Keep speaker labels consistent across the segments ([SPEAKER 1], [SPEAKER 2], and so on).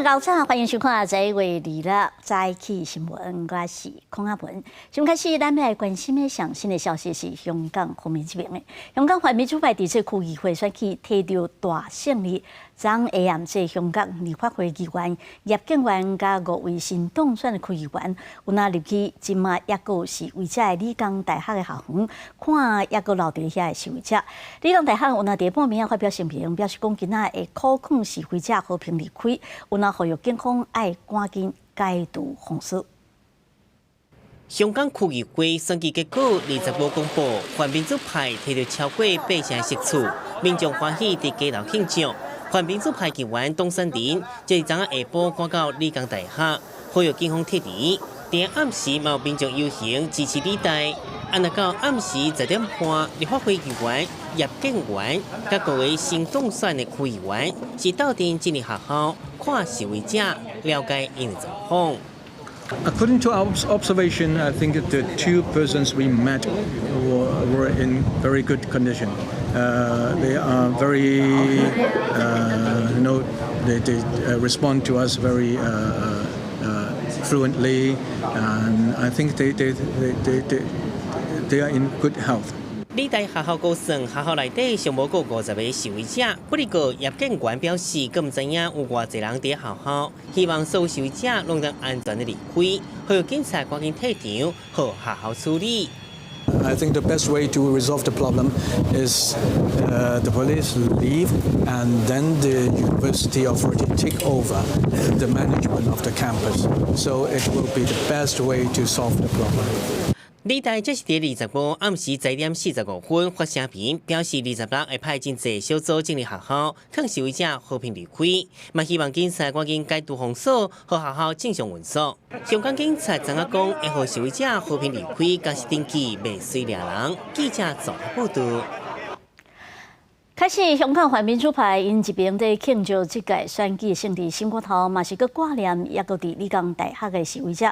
[SPEAKER 1] 早早，歡迎收看1月26早起新聞，我是孔阿文。先開始，咱欲來關心的上新的消息是香港方面這邊的。香港泛民主派佇這區議會選舉提著大勝利，昨下暗這香港立法會議員葉建源佮五位新當選的區議員，有若入去，這馬猶閣有示威者的理工大學的校園，看猶閣留佇遐的示威者。理工大學有若佇半暝仔發表聲明，表示講今仔會苦勸示威者和平離開，有若呼籲警方愛趕緊解除封鎖。
[SPEAKER 2] 香港區議會選舉結果25公布，泛民主派提著超過八成席次，民眾歡喜佇街頭慶祝。泛民主派議員董選林，這昨下晡趕到理工大學，呼籲警方撤離。佇暗時嘛有民眾遊行支持理大，啊若到暗時10點半，立法會議員葉建源佮五位新當選的區議員是鬥陣進入學校看示威者，了解𪜶的狀況。
[SPEAKER 3] According to our observation, I think the two persons we met were in very good condition. They are very, they respond to us very fluently, and I think they are in good health.
[SPEAKER 2] 理大學校估算學校內底上無過50個示威者，不過葉建源表示，閣毋知影有偌濟人佇學校，希望所有示威者攏能安全的離開，呼籲警察趕緊退場，予學校處理。
[SPEAKER 3] I think the best way to resolve the problem is the police leave and then the university authority take over the management of the campus. So it will be the best way to solve the problem.
[SPEAKER 2] 理大這是佇25暗時10點45分發聲明，表示26會派真濟小組進入學校，勸示威者和平離開，嘛希望警察趕緊解除封鎖，予學校正常運作。香港警察昨仔講，會予示威者和平離開，但是登記袂隨掠人。記者綜合報道。
[SPEAKER 1] 開始，香港泛民主派𪜶一邊在慶祝這屆選舉勝利，心肝頭嘛是閣掛念，猶閣佇理工大學的示威者。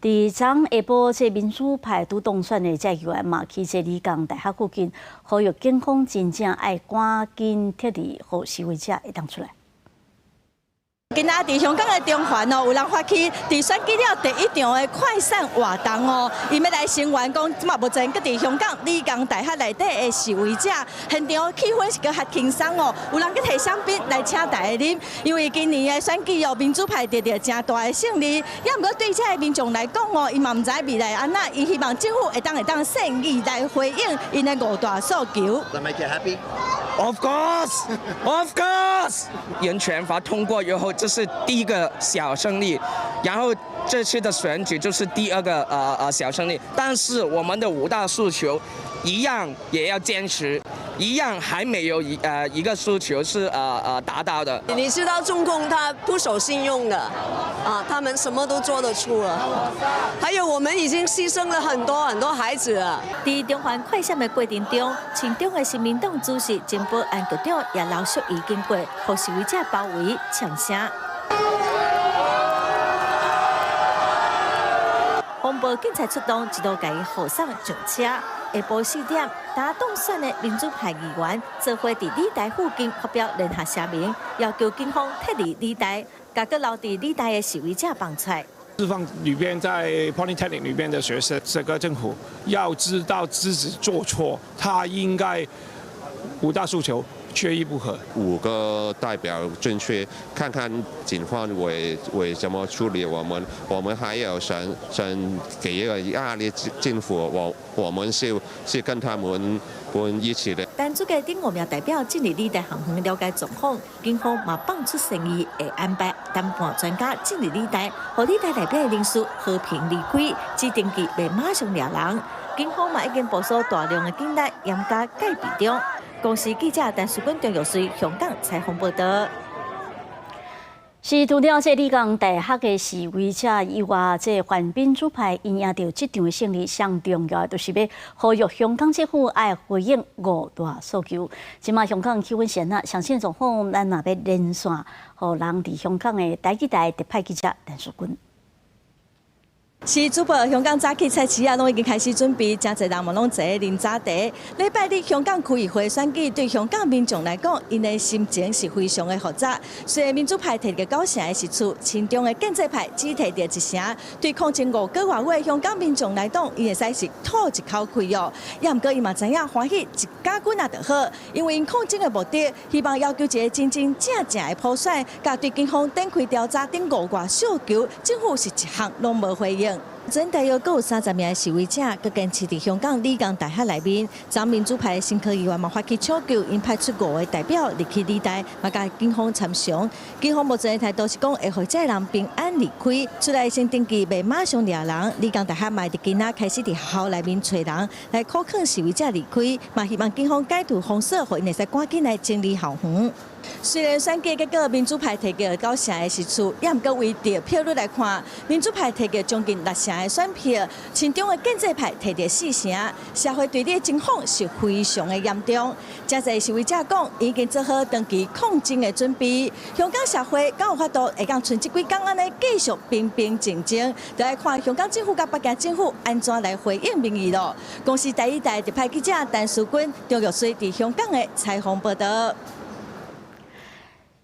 [SPEAKER 1] 佇昨下晡，這民主派拄當選的這議員嘛去這理工大學附近，呼籲警方真正愛趕緊撤離，予示威者會當出來。
[SPEAKER 4] 今仔佇香港的中環哦，有人發起佇選舉了第一場的快閃活動哦，伊欲來聲援講，這馬目前閣佇香港理工大學內底的示威者，現場氣氛是閣較輕鬆哦，有人閣提香檳來請大家啉，因為今年的選舉哦，民主派得著誠大的勝利，也毋過對這个民眾來講哦，伊嘛毋知未來按怎，伊希望政府會當善意來回應𪜶的五大訴求。
[SPEAKER 5] That make you happy?
[SPEAKER 6] Of course, of course. 人權法通過以後，這是第一個小勝利，然後這次的選舉就是第二個小勝利。但是我們的五大訴求一樣也要堅持，一樣還沒有一個訴求是達到的。
[SPEAKER 7] 你知道中共他不守信用的，啊，他們什麼都做得出了。還有我們已經犧牲了很多很多孩子了。
[SPEAKER 8] 佇中環快閃的過程中，親中的新民黨主席前保安局長也劉淑儀經過，予示威者包圍嗆聲。防暴警察出動，一路共伊護送上車。下晡4點，剛當選的民主派議員做伙佇理大附近發表聯合聲明，要求警方撤離理大，共閣留佇理大的示威者放出來。
[SPEAKER 9] 釋放裏邊在 Polytechnic 裏邊的學生，這個政府要知道自己做錯，他應該五大訴求缺一不可。
[SPEAKER 10] 五個代表進去看看警方會怎麼處理我們，我們還要想給一個壓力政府，我們是跟他們一起的。
[SPEAKER 8] 陳祖嘅頂五名代表進入理大校園了解狀況，警方嘛放出善意，會安排談判專家進入理大，予理大內底的人士和平離開，只登記袂馬上掠人。警方嘛已經部署大量的警力，嚴加戒備中。公視記者陳淑君、張玉穗香港採訪報道。
[SPEAKER 1] 是除了這理工大學的示威者以外，這泛民主派𪜶贏著這場的勝利，上重要的就是欲呼籲香港政府愛回應五大訴求。這馬香港氣氛是按怎，上新狀況，咱若欲連線，予人佇香港的台語台特派記者陳淑君。
[SPEAKER 4] 是主播，香港早起菜市仔攏已經開始準備，誠濟人嘛攏坐啉早茶。禮拜日香港區議會選舉對香港民眾來講，𪜶的心情是非常的複雜。雖然民主派提著九成的席次，親中的建制派只提著一成，對抗爭5個外的香港民眾來講，𪜶會使是吐一口氣哦。也毋過伊嘛知影歡喜一家滾仔就好，因為𪜶抗爭的目的，希望要求一個真真正正的普選，佮對警方展開調查等五大訴求，政府是一項攏無回應。昨昏大約閣有30名示威者，閣堅持佇香港理工大學內面。昨民主派新科議員嘛發起請求，𪜶派出五個代表入去理大，嘛共警方參詳。警方目前的態度是講會予這个人平安離開，出來先登記，袂馬上掠人。理工大學嘛佇今仔開始佇學校內面揣人來苦勸示威者離開，嘛希望警方解除封鎖，予𪜶會使趕緊來整理校園。雖然選舉結果民主派提著九成的席次，也毋過為得票率來看，民主派提著將近六成的選票，親中的建制派提著四成，社會對立的情況是非常的嚴重。誠濟示威者講，已經做好長期抗爭的準備。香港社會敢有法度會當賰這幾工按呢繼續平平靜靜，就愛看香港政府佮北京政府按怎來回應民意囉。公視台語台特派記者陳淑君、張玉水佇香港的採訪報道。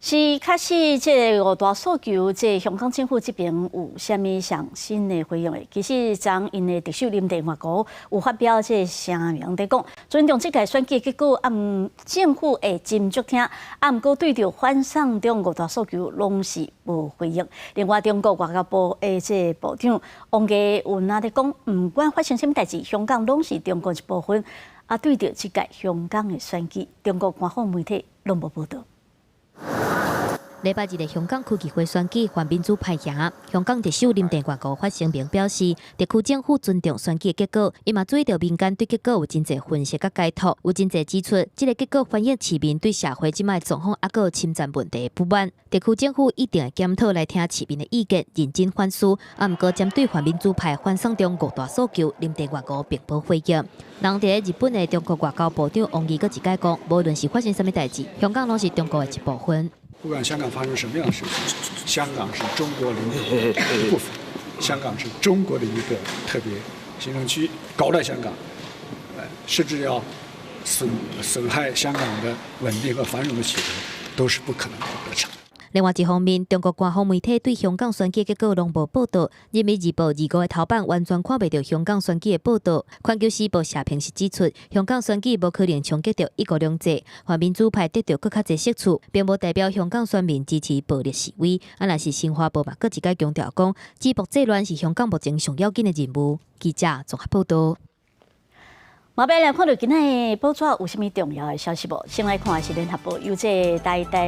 [SPEAKER 1] 是確實，這五大訴求，這香港政府這邊有啥物上新的回應的？其實，昨𪜶的特首林鄭月娥有發表這個聲明，佇講尊重這屆選舉結果，啊，毋政府會斟酌聽，啊，毋過對著反送中五大訴求攏是無回應。另外，中國外交部的這個部長王毅有若佇講，毋管發生啥物代誌，香港攏是中國一部分。啊，對著這屆香港的選舉，中國官方媒體攏無報道。
[SPEAKER 5] 禮拜日的香港區議會選舉，泛民主派贏。香港特首林鄭月娥發聲明表示，特區政府尊重選舉結果，伊嘛注意著民間對結果有真濟分析佮解讀，有真濟指出，這个結果反映市民對社會這擺狀況，猶閣有侵佔問題的不滿。特區政府一定會檢討來聽市民的意見，認真反思。啊，毋過針對泛民主派反送中五大訴求，林鄭月娥並無回應。人佇日本的中國外交部長王毅閣一擺講，無論是發生啥物代誌，香港攏是中國的一部分。
[SPEAKER 11] 不管香港發生什麼樣的事情，香港是中國領土的一部分，香港是中國的一個特別行政區，搞亂香港，甚至要損害香港的穩定和繁榮的企圖，都是不可能得逞。
[SPEAKER 5] 另外一方面，中國官方媒體對香港選舉結果攏無報道，《人民日報》25的頭版完全看袂著香港選舉的報道。《環球時報》社評時指出，香港選舉無可能衝擊著一國兩制，泛民主派得著閣較濟席次，並無代表香港選民支持暴力示威。啊，若是新華報嘛，閣一擺強調講，止暴制亂是香港目前上要緊的任務。記者綜合報道。
[SPEAKER 1] 馬尾來看著今仔的報紙有啥物重要的消息無？先來看的是聯合報，由這台大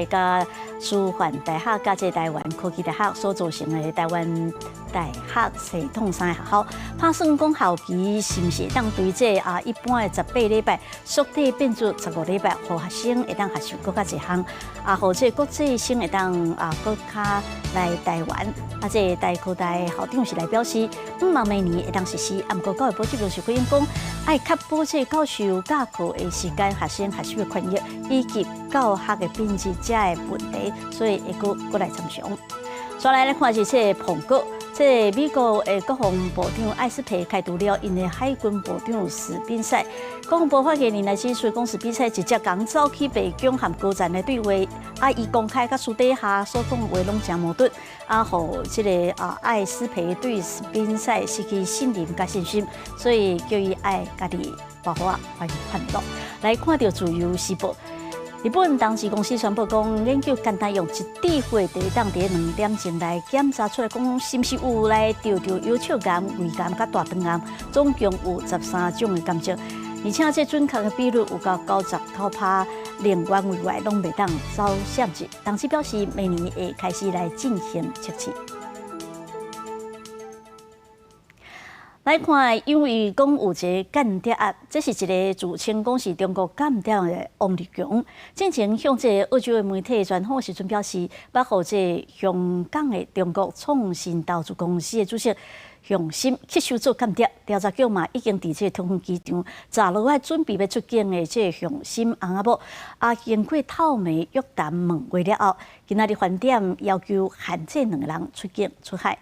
[SPEAKER 1] 佮師範大學佮這台灣科技大學所組成的台灣大學系統三个學校，拍算講學期是毋是會當對這啊一般的18禮拜縮短變做15禮拜，予學生會當學習閣較濟項，啊，予這國際生會當啊閣較來台灣。啊，這台科大校長是來表示，向望明年會當實施，啊，毋過教育部這邊是回應講，愛確保這教授教課的時間、學生學習的權益以及教學的品質遮的問題，所以會閣閣來參詳。再來來看是這個蘋果，這個美國的國防部長艾斯培開除了𪜶的海軍部長史賓塞。國防部發言人來指出，講史賓塞直接共走去白宮和高層的對話，啊，伊公開佮私底下所講話攏誠矛盾，啊，予這个啊艾斯培對史賓塞失去信任佮信心，所以叫伊愛家己包袱仔還還落。來看著自由時報。日本東芝公司宣布講，研究簡單用一滴血就會當佇2點鐘來檢查出來，講是毋是有來著著幽腸癌、胃癌佮大腸癌，總共有13種的癌症，而且這準確的比率有到99%，連原位外攏袂當走閃失。東芝表示，明年會開始來進行測試。來看，因為講有一个間諜案，這是一个自稱講是中國間諜的王立強，進前向這个澳洲的媒體專訪時陣表示，捌予這香港的中國創新投資公司的主席向心吸收做間諜，調查局嘛已經佇這个桃園機場查落來準備欲出境的這个向心翁仔某，啊，經過透明約談問話了後，今仔日飯店要求限制兩个人出境出海。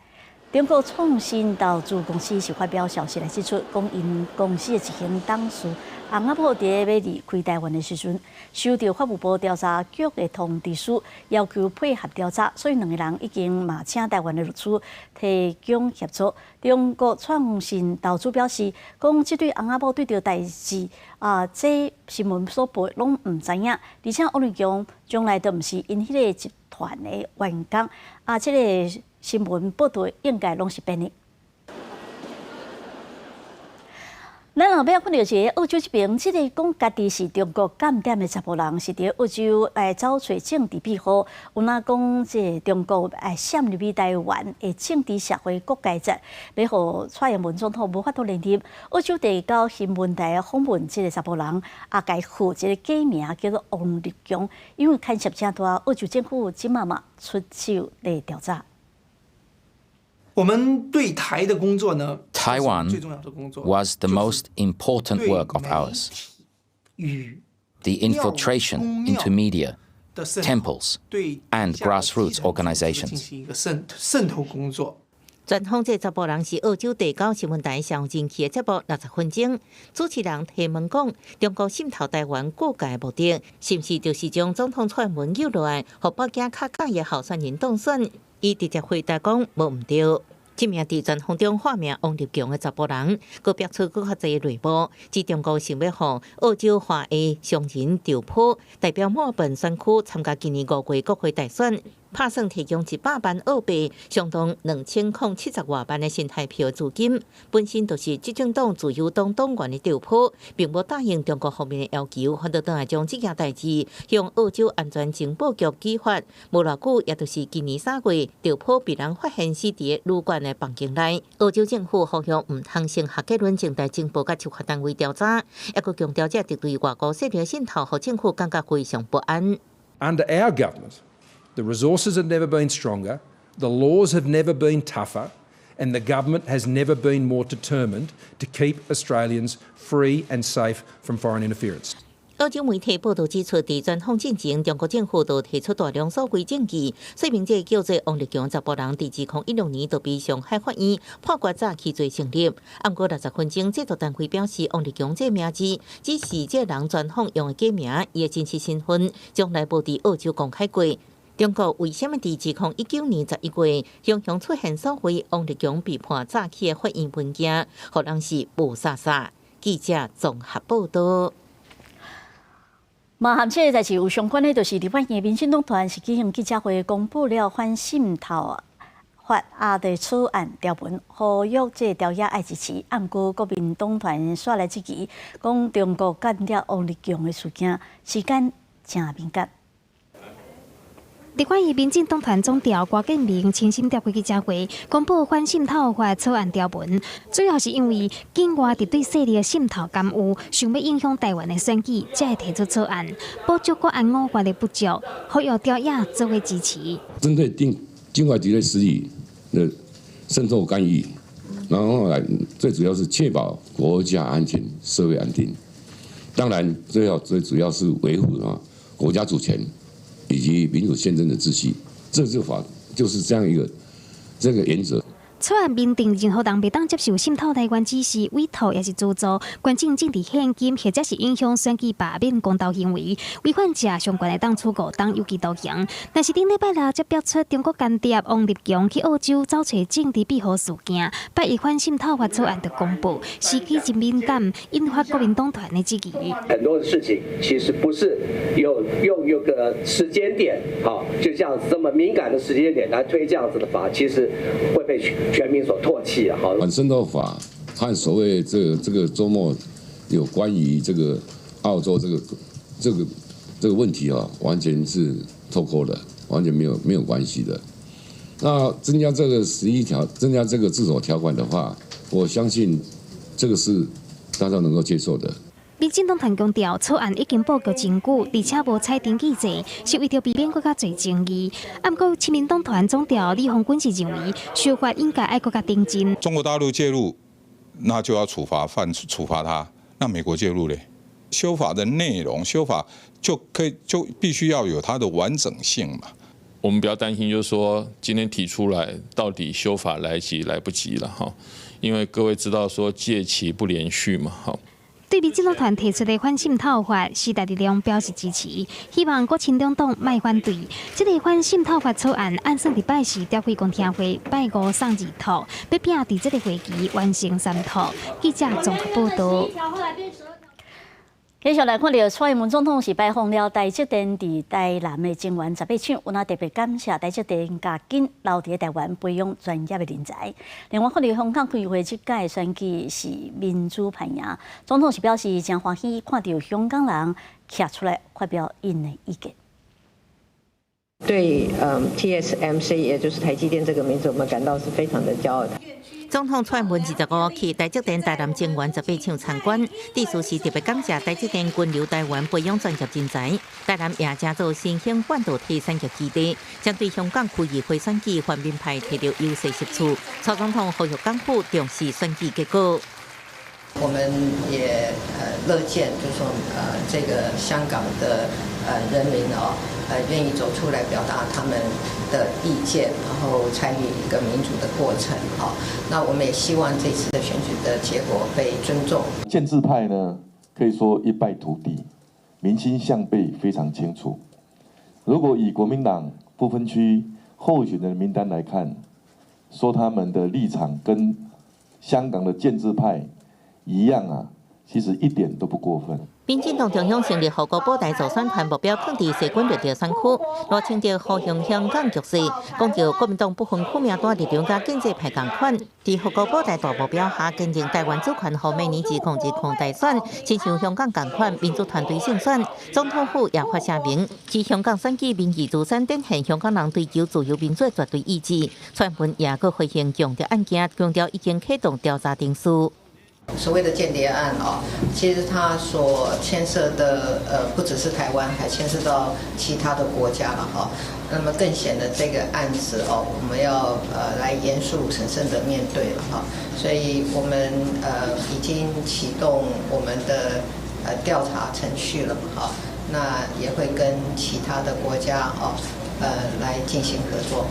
[SPEAKER 1] 中國創新投資公司是發表消息來指出，講𪜶公司的執行董事洪阿母佇咧欲離開台灣的時陣，收到法務部調查局的通知書，要求配合調查，所以兩個人已經嘛請台灣的律師提供協助。中國創新投資表示，講這對翁仔某對著代誌啊，這新聞所報攏毋知影，而且王立強從來都毋是𪜶彼个集團的員工，啊，這個新聞報道應該攏是編的。咱後尾看著一个澳洲這邊，這個講家己是中國間諜的查埔人，是佇澳洲來走揣政治庇護。有若講這个中國愛滲入去台灣的政治社會各階層，欲予蔡英文總統無法度連任。澳洲地九新聞台訪問這个查埔人，也共伊予一个假名叫做王立強，因為牽涉誠大，澳洲政府這馬嘛出手來調查。
[SPEAKER 12] 我們對台的工作呢
[SPEAKER 13] ？Taiwan
[SPEAKER 12] 最重要的工作
[SPEAKER 13] was the most important work of ours. The infiltration into media, temples, and grassroots organizations.
[SPEAKER 12] 進行一個滲透工作。
[SPEAKER 14] 專訪這查埔人是澳洲地九新聞台上人氣的節目60分鐘，主持人提問講：中國滲透台灣各界的目的，是毋是就是將總統蔡英文救落來，予北京較佮意的候選人當選？伊直接回答講無毋對。這名佇專訪中化名王立強的查埔人，閣爆出閣較濟內幕，指中國想欲予澳洲華裔商人趙波代表墨爾本選區參加今年5月國會大選，拍算提供100萬澳幣，相當2070外萬的新台幣資金。本身就是執政黨自由黨黨員的趙波，並無答應中國方面的要求，反倒轉來將這件代誌向澳洲安全情報局舉發。無偌久，也就是今年3月，趙波被人發現死佇旅館的房間內。澳洲政府呼籲毋通先下結論，靜待情報佮執法單位調查，抑閣強調這敵對外國勢力滲透，予政府感覺非常不安。
[SPEAKER 15] Under our government, the resources have never been stronger, the laws have never been tougher, and the government has never been more determined to keep Australians free and safe from foreign interference.
[SPEAKER 14] 澳洲媒體報道指出，佇專訪進前，中國政府就提出大量所謂證據，說明這个叫做王立強查埔人，佇2016年就被上海法院判決詐欺罪成立。毋過60分鐘製作單位表示，王立強這名字只是這人專訪用的假名，伊的真實身份從來無佇澳洲公開過。中國為啥物佇2019年11月，雄雄出現所謂王立強被判詐欺的法院文件，予人是霧煞煞。記者綜合報道。
[SPEAKER 1] 嘛，和這個代誌有相關的，就是立法院民進黨團是舉行記者會，公布了反滲透法啊的草案條文，呼籲這個朝野愛支持。毋過國民黨團煞來質疑，講中國間諜王立強的事件時間誠敏感。
[SPEAKER 16] 立法院民進黨團總召郭建明親身召開記者會，公布反滲透法草案條文，主要是因為境外敵對勢力的滲透干預，想欲影響台灣的選舉，才會提出草案，補足國安五法的不足，呼籲朝野做伙支持。
[SPEAKER 17] 針對境外敵對勢力的滲透干預，然後來最主要是確保國家安全、社會安定。當然，最後最主要是維護啊國家主權以及民主憲政的秩序，這個法就是這樣一個這個原則。
[SPEAKER 16] 草案明定，任何人袂當接受滲透台灣指示、委託抑是資助、捐贈政治獻金，或者是影響選舉罷免公投行為，違反者上懸會當處5冬有期徒刑。但是頂禮拜六才爆出中國間諜王立強去澳洲走揣政治庇護事件，拜一反滲透法草案就公布，時機真敏感，引發國民黨團的質疑。
[SPEAKER 18] 很多的事情其實不是有用一個時間點，好，就這樣子這麼敏感的時間點來推這樣子的法，其實會被全民所唾棄啊！
[SPEAKER 17] 反滲透法和所謂這個週末有關於這個澳洲這個問題啊，完全是脫鈎的，完全沒有關係的。那增加這個11條，增加這個自首條款的話，我相信這個是大家能夠接受的。
[SPEAKER 16] 民進黨團強調，草案已經布局真久，而且無採登記制，是為著避免閣較濟爭議。毋過，親民黨團總召李鴻鈞是認為，修法應該愛閣較認真。
[SPEAKER 19] 中國大陸介入，那就要處罰犯處罰他。那美國介入咧？修法的內容，修法就可以就必須要有它的完整性嘛。
[SPEAKER 20] 我們比較擔心，就是說今天提出來，到底修法來及來不及了哈？因為各位知道說屆期不連續嘛，哈。
[SPEAKER 16] 對民進黨團提出的反滲透法，時代力量表示支持，希望國親兩黨莫反對。這个反滲透法草案按算禮拜四召開公聽會，拜五送二讀，欲拼佇這个會期完成三讀。記者綜合報道。
[SPEAKER 1] 繼續來看著蔡英文總統是拜訪了台積電佇台南的晶圓十八廠，有那特別感謝台積電加緊留佇台灣培養專業的人才。另外，看著香港區議會這屆選舉是民主派贏，總統是表示誠歡喜看著香港人徛出來發表𪜶的意見。
[SPEAKER 21] 對，TSMC，也就是台積電這個名字，我們感到是非常的驕傲的。
[SPEAKER 14] 總統蔡英文25去台積電台南晶圓十八廠參觀，致辭時特別感謝台積電久留台灣培養專業人才。台南也成做新興半導體產業基地，針對香港區議會選舉泛民派提著優勢席次，蔡總統呼籲港府重視選舉結果。
[SPEAKER 21] 我們也樂見，就是說這個香港的人民哦，願意走出來表達他們的意見，然後參與一個民主的過程。哈，那我們也希望這次的選舉的結果被尊重。
[SPEAKER 22] 建制派呢，可以說一敗塗地，民心向背非常清楚。如果以國民黨不分區候選人名單來看，說他們的立場跟香港的建制派一樣啊，其實一點都不過分。
[SPEAKER 14] 民進黨中央成立護國保台助選團，目標放佇西滾綠地選區。賴清德呼籲香港局勢，講著國民黨不分區名單立場佮建制派仝款，佇護國保台大目標下，堅定台灣主權，予明年2020大選，親像香港仝款，民主團隊勝選。總統府也發聲明，指香港選舉民意如山，展現香港人追求自由民主的絕對意志。蔡英文也閣回應共諜案件，強調已經啟動調查程序。
[SPEAKER 21] 所謂的間諜案哦，其實它所牽涉的不只是台灣，還牽涉到其他的國家了哈。那麼更顯得這個案子哦，我們要來嚴肅審慎的面對了哈。所以我們已經啟動我們的調查程序了哈。那也會跟其他的國家哦來進行合作。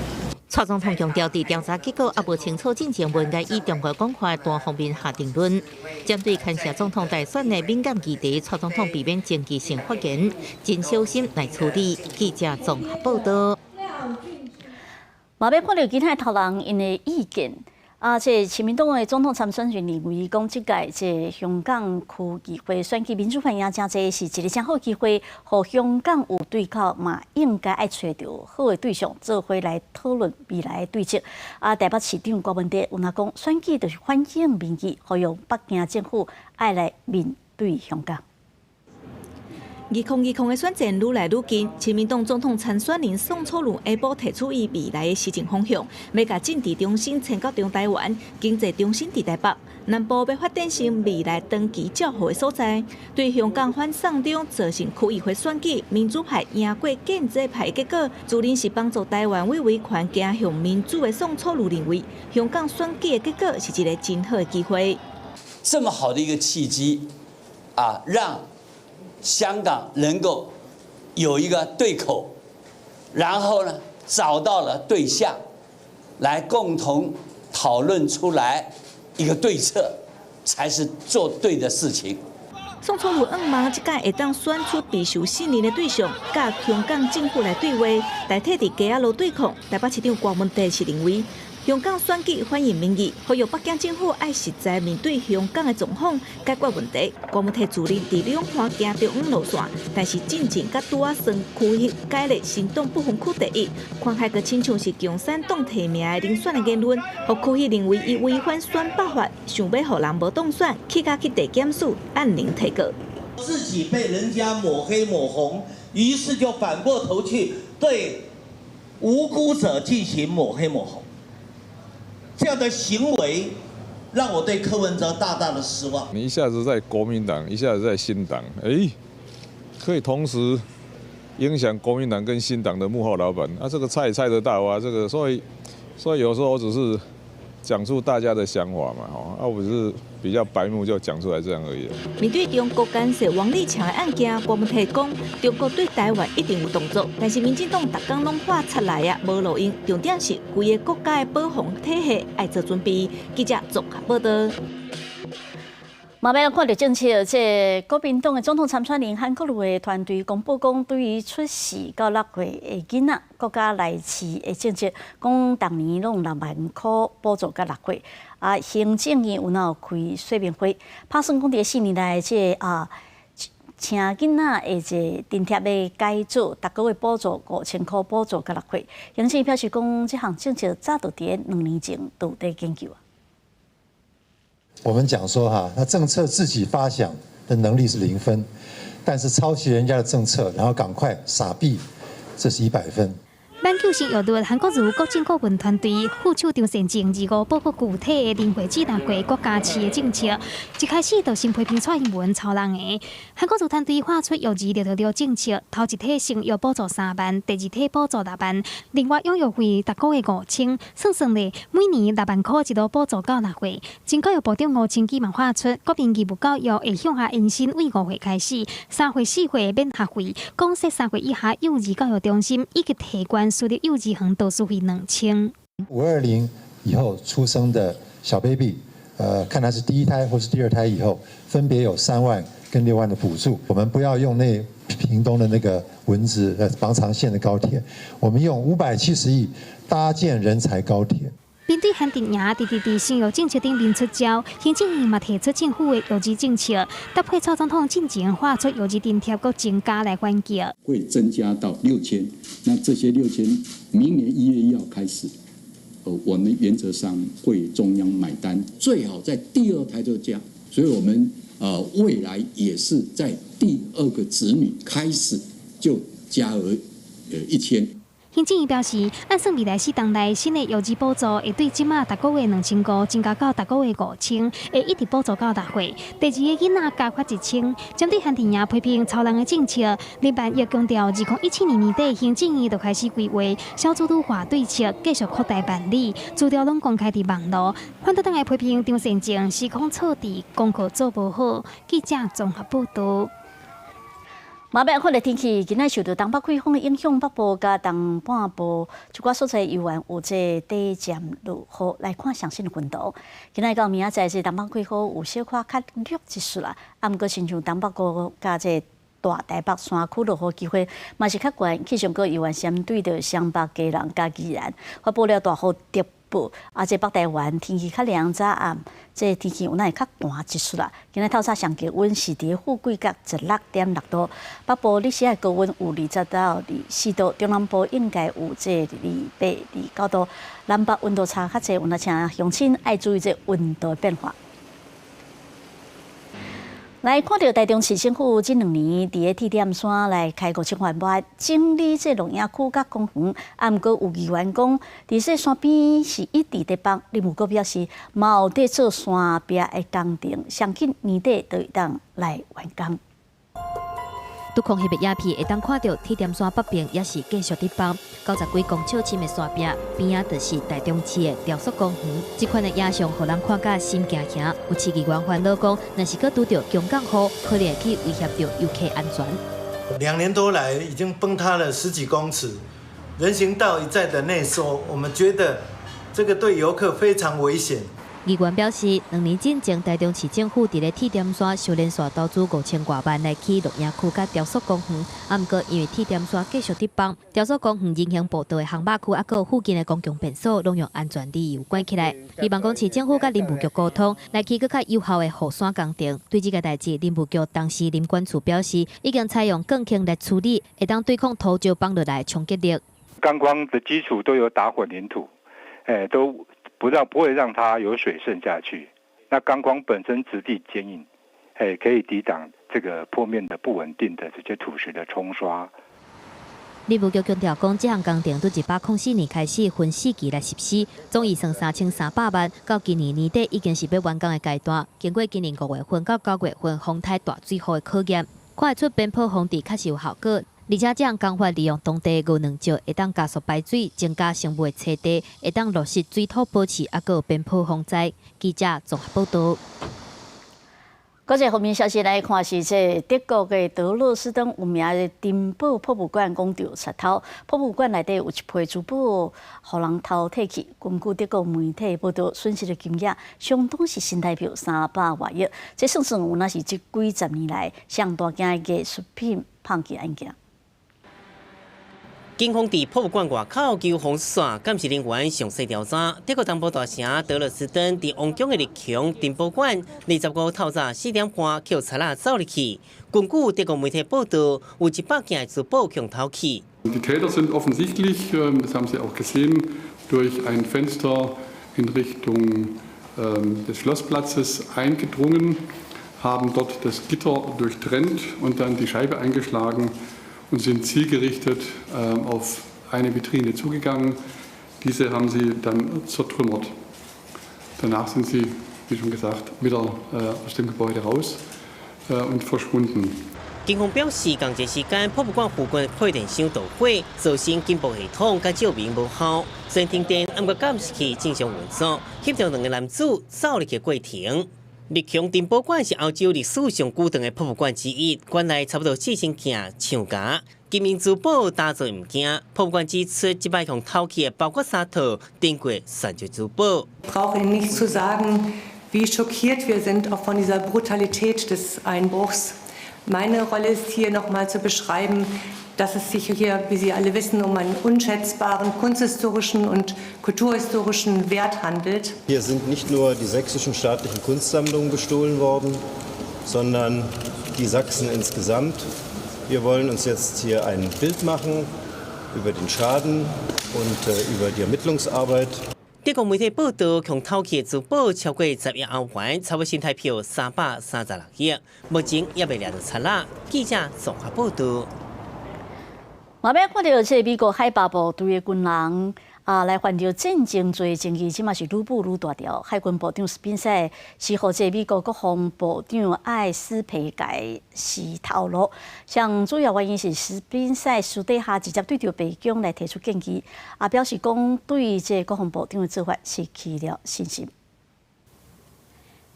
[SPEAKER 14] 蔡總統強調，佇調查結果猶無清楚進前，無應該以中國講話單方面下定論。針對牽涉總統大選的敏感議題，蔡總統避免政治性發言，真小心來處理。記者綜合報道。
[SPEAKER 1] 嘛欲看著其他頭人𪜶的意見。啊，這親民黨的總統參選人認為講，這屆這香港區議會選舉民主派贏誠濟，是一个誠好機會，予香港有對口嘛，應該愛揣著好的對象做伙來討論未來的對策。啊，台北市長郭文哲有若講，選舉就是反映民意，呼籲北京政府愛來面對香港。
[SPEAKER 23] 2020的選戰愈來愈近，親民黨總統參選人宋楚瑜下晡提出伊未來的施政方向，欲共政治中心遷到中台灣，經濟中心佇台北，南部欲發展成未來長期照護的所在。對香港反送中造成區議會選舉民主派贏過建制派的結果，自認是幫助台灣為維權走向民主的宋楚瑜認為，香港選舉的結果是一个真好的機會。
[SPEAKER 24] 這麼好的一個契機，啊，讓香港能夠有一個對口，然後呢，找到了對象，來共同討論出來一個對策，才是做對的事情。
[SPEAKER 23] 宋楚瑜向望這屆會當選出備受信任的對象，佮香港政府來對話，代替佇街仔路對抗。台北市長郭文哲是認為，香港選舉反映民意，呼籲北京政府愛實在面對香港的狀況，解決問題。郭文哲自認佇兩岸行中央路線，但是進前佮拄仔算區域改列新黨不分區第一，看起來閣親像是共產黨提名的人選的言論，予區域認為伊違反選罷法，想欲予人無當選，去共去地檢署按鈴提告。
[SPEAKER 25] 自己被人家抹黑抹紅，於是就反過頭去對無辜者進行抹黑抹紅。這樣的行為讓我對柯文哲大大的失望。
[SPEAKER 19] 你一下子在國民黨，一下子在新黨，哎，可以同時影響國民黨跟新黨的幕後老闆，啊，這個猜也猜得到啊，這個所以有時候我只是講出大家的想法嘛，吼，啊，我是比較白目就講出來這樣而已。
[SPEAKER 23] 面對中國干涉王立強的案件，郭文提講，中國對台灣一定有動作，但是民進黨逐工攏畫出來啊，無路用。重點是規个國家的保防體系愛做準備。記者綜合報道。
[SPEAKER 1] 嘛欲來看著政策，這國民黨的總統參選人韓國瑜的團隊公布講，對於出世到6歲的囡仔，國家來飼的政策，講逐年攏6萬箍補助到6歲。啊，行政院有哪有開說明會，拍算講佇4年內這啊，請囡仔的這津貼的改組，逐個月補助5000箍，補助到6歲。行政院表示講，這項政策早就佇2年前就有佇研究啊。
[SPEAKER 2] 我們講說哈，那政策自己發想的能力是0分，但是抄襲人家的政策，然後趕快撒幣，這是100分。
[SPEAKER 16] 挽救生育率，韓國瑜國政顧問團隊副手張善政25報告具體的0歲至6歲國家飼的政策，一開始就先批評蔡英文抄人的。韓國瑜團隊發出育兒666政策，頭一梯生育補助3萬，第二梯補助6萬，另外養育費逐個月5000，算算咧，每年6萬箍一路補助到6歲。前教育部長吳清基嘛發出國民義務教育會向下延伸，為5歲開始，3歲4歲免學費，講設3歲以下幼兒教育中心以及提懸私立幼兒園導師費2000。
[SPEAKER 2] 520以後出生的小 baby，看他是第一胎或是第二胎以後，分別有3萬跟6萬的補助。我們不要用那屏東的那個蚊子綁長線的高鐵，我們用570億搭建人才高鐵。
[SPEAKER 16] 面對韓陣營佇佇佇生育政策頂面出招，行政院嘛提出政府的育兒政策，搭配蔡總統進前發出育兒津貼，閣增加來反擊。
[SPEAKER 3] 會增加到六千，那這些六千，明年1月1號開始，我們原則上會中央買單，最好在第二胎就加，所以我們未來也是在第二個子女開始就加額1000。
[SPEAKER 16] 行政院表示，按算未來4冬內新的育兒補助會對這馬逐個月2500增加到逐個月5000，會一直補助到6歲。第二个囡仔加發1000。針對韓陣營批評抄人的政策，林萬億強調，2017年年底行政院就開始規劃少子女化對策，繼續擴大辦理，資料攏公開佇網路。反對黨的批評張善政時空錯置，功課做無好。記者綜合報道。
[SPEAKER 1] 嘛欲看著天氣，今仔受著東北季風的影響，北部佮東半部一寡所在猶原有這短暫落雨。來看詳細的溫度。今仔到明仔載，這東北季風有小可較弱一絲啦。啊，毋過親像東北部佮這大台北山區落雨機會嘛是較懸。氣象局猶原針對著雙北、基隆佮宜蘭發布了大雨特報。啊，這北台灣天氣較涼，早暗這天氣有哪會較寒一絲啦。今仔透早上低溫是佇富貴角16.6度，北部日時的高溫有20到24度，中南部應該有這28、29度，南北溫度差較濟，有若請鄉親愛注意這溫度變化。來看著台中市政府這2年佇咧鐵點山來開5000外萬整理這露營區佮公園，啊，毋過有議員講，佇這山邊是一直佇崩，林務局表示，嘛有佇做山壁的工程，上緊年底就會當來完工。
[SPEAKER 5] 拄空翕的影片會當看著鐵點山北邊也是繼續佇崩，90幾公尺深的山壁邊仔就是台中市的雕塑公園。這款的影像，予人看甲心驚驚。有市議員煩惱講，若是閣拄著強降雨，可能會去威脅著遊客安全。
[SPEAKER 6] 2年多來已經崩塌了十幾公尺，人行道一再的內縮，我們覺得這個對遊客非常危險。
[SPEAKER 5] 議員表示，2年進前，台中市政府佇咧鐵點山修連續投資5000外萬來起露營區佮雕塑公園，啊，毋過因為鐵點山繼續佇崩，雕塑公園人行步道的航馬區，啊，閣附近的公共便所，攏用安全理由關起來。希望講市政府佮林務局溝通，來起閣較有效的護山工程。對這個代誌，林務局董事林管處表示，已經採用鋼筋來處理，會當對抗土石崩落來的衝擊力。
[SPEAKER 7] 鋼框的基礎都有打混凝土，都不會讓它有水滲下去。那鋼框本身質地堅硬，可以抵擋這個坡面的不穩定的這些土石的沖刷。
[SPEAKER 5] 林務局強調講，這項工程對104年開始分四期來實施，總預算3300萬，到今年年底已經是欲完工的階段。經過今年5月份到9月份風颱大水雨的考驗，看會出邊坡防治確實有效果。而且這項工法利用當地牛卵石，會當加速排水，增加生物的棲地，會當落實水土保持，抑閣有邊坡防災。記者綜合報導。
[SPEAKER 1] 國際方面消息來看，是這德國的德累斯頓有名的珍寶博物館講著賊偷，博物館內底有一批珠寶，予人偷提去。根據德國媒體報導，損失的金額相當是新台幣300外億。這算算有若是這幾十年來上大件的藝術品碰劫案件。
[SPEAKER 4] 警方佇博物館外口求封線監視人員詳細調查。德國東部大城德累斯頓佇王宮的綠穹珍寶館，25透早4點半，予賊仔走入去。根據德國媒體報導，有100件珠寶予偷去。
[SPEAKER 8] Die Täter sind offensichtlich, das haben Sie auch gesehen, durch ein Fenster in Richtung des Schlossplatzes eingedrungen, haben dort das Gitter durchtrennt und dann die Scheibe eingeschlagen und sind zielgerichtet auf eine Vitrine zugegangen. Diese haben sie dann zertrümmert. Danach sind sie, wie schon gesagt, wieder aus dem Gebäude raus und verschwunden.
[SPEAKER 4] 警方表示，仝一時間，博物館附近配電箱導火，造成警報系統佮照明無效。雖然停電，毋過監視器正常運作，翕著兩个男子走入去過程。綠穹珍寶館是歐洲歷史上古長的博物館之一，館內差不多4000件象牙、金銀珠寶打造物件。博物館指出，這擺予偷去的包括三套珍貴鑽石珠寶。
[SPEAKER 9] Brauche Ihnen nicht zu sagen, wie schockiert wir sind auch von dieser Brutalität des Einbruchs. Meine Rolle ist hier noch mal zu beschreiben, dass es sich hier, wie Sie alle wissen, um einen unschätzbaren kunsthistorischen und kulturhistorischen Wert handelt.
[SPEAKER 10] Hier sind nicht nur die sächsischen staatlichen Kunstsammlungen bestohlen worden, sondern die Sachsen insgesamt. Wir wollen uns jetzt hier ein Bild machen über den Schaden und über die Ermittlungsarbeit.
[SPEAKER 4] 德國媒體報導，予偷去的珠寶超過10億歐元，差不多新台幣336億。目前猶未掠著賊仔。記者綜合報導。
[SPEAKER 1] 嘛欲看著這個美國海霸部隊的軍人啊，來犯著戰爭罪，爭議這馬是愈舞愈大條。海軍部長史賓塞是予這個美國國防部長艾斯培共洗頭路，上主要原因是史賓塞私底下直接對著白宮來提出建議，啊表示講對這個國防部長的做法失去了信心。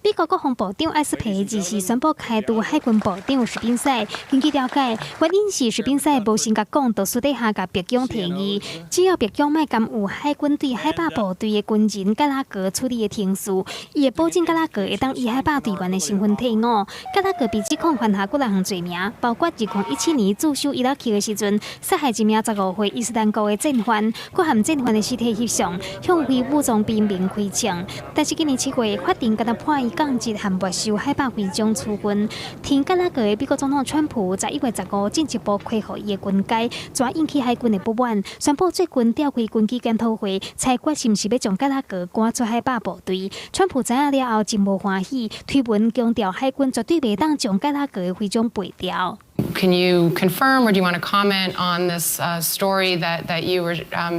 [SPEAKER 16] 美國國防部長艾斯培日時宣布開除海軍部長史賓塞。根據了解，原因是史賓塞無先共講，就私底下共白宮提議，只要白宮莫干預海軍對海霸部隊的軍人蓋拉格處理的程序，伊會保證蓋拉格會當以海霸隊員的身份退伍。蓋拉格被指控犯下幾若項罪名，包括2017年駐守伊拉克的時陣，殺害一名15歲伊斯蘭國的戰犯，閣含戰犯的屍體翕相，向非武裝兵民開槍。但是今年7月，法庭敢若判伊降職和沒收海霸徽章處分。提蓋拉格的美國總統川普11月15進一步恢復伊的軍階，轉引起海軍的不滿，宣布最近召開軍紀檢討會，裁決是毋是欲將蓋拉格趕出海霸部隊。川普知影了後真無歡喜，推文強調海軍絕對袂當將蓋拉格的徽章廢掉。
[SPEAKER 11] Can you confirm or do you want to comment on this story that you were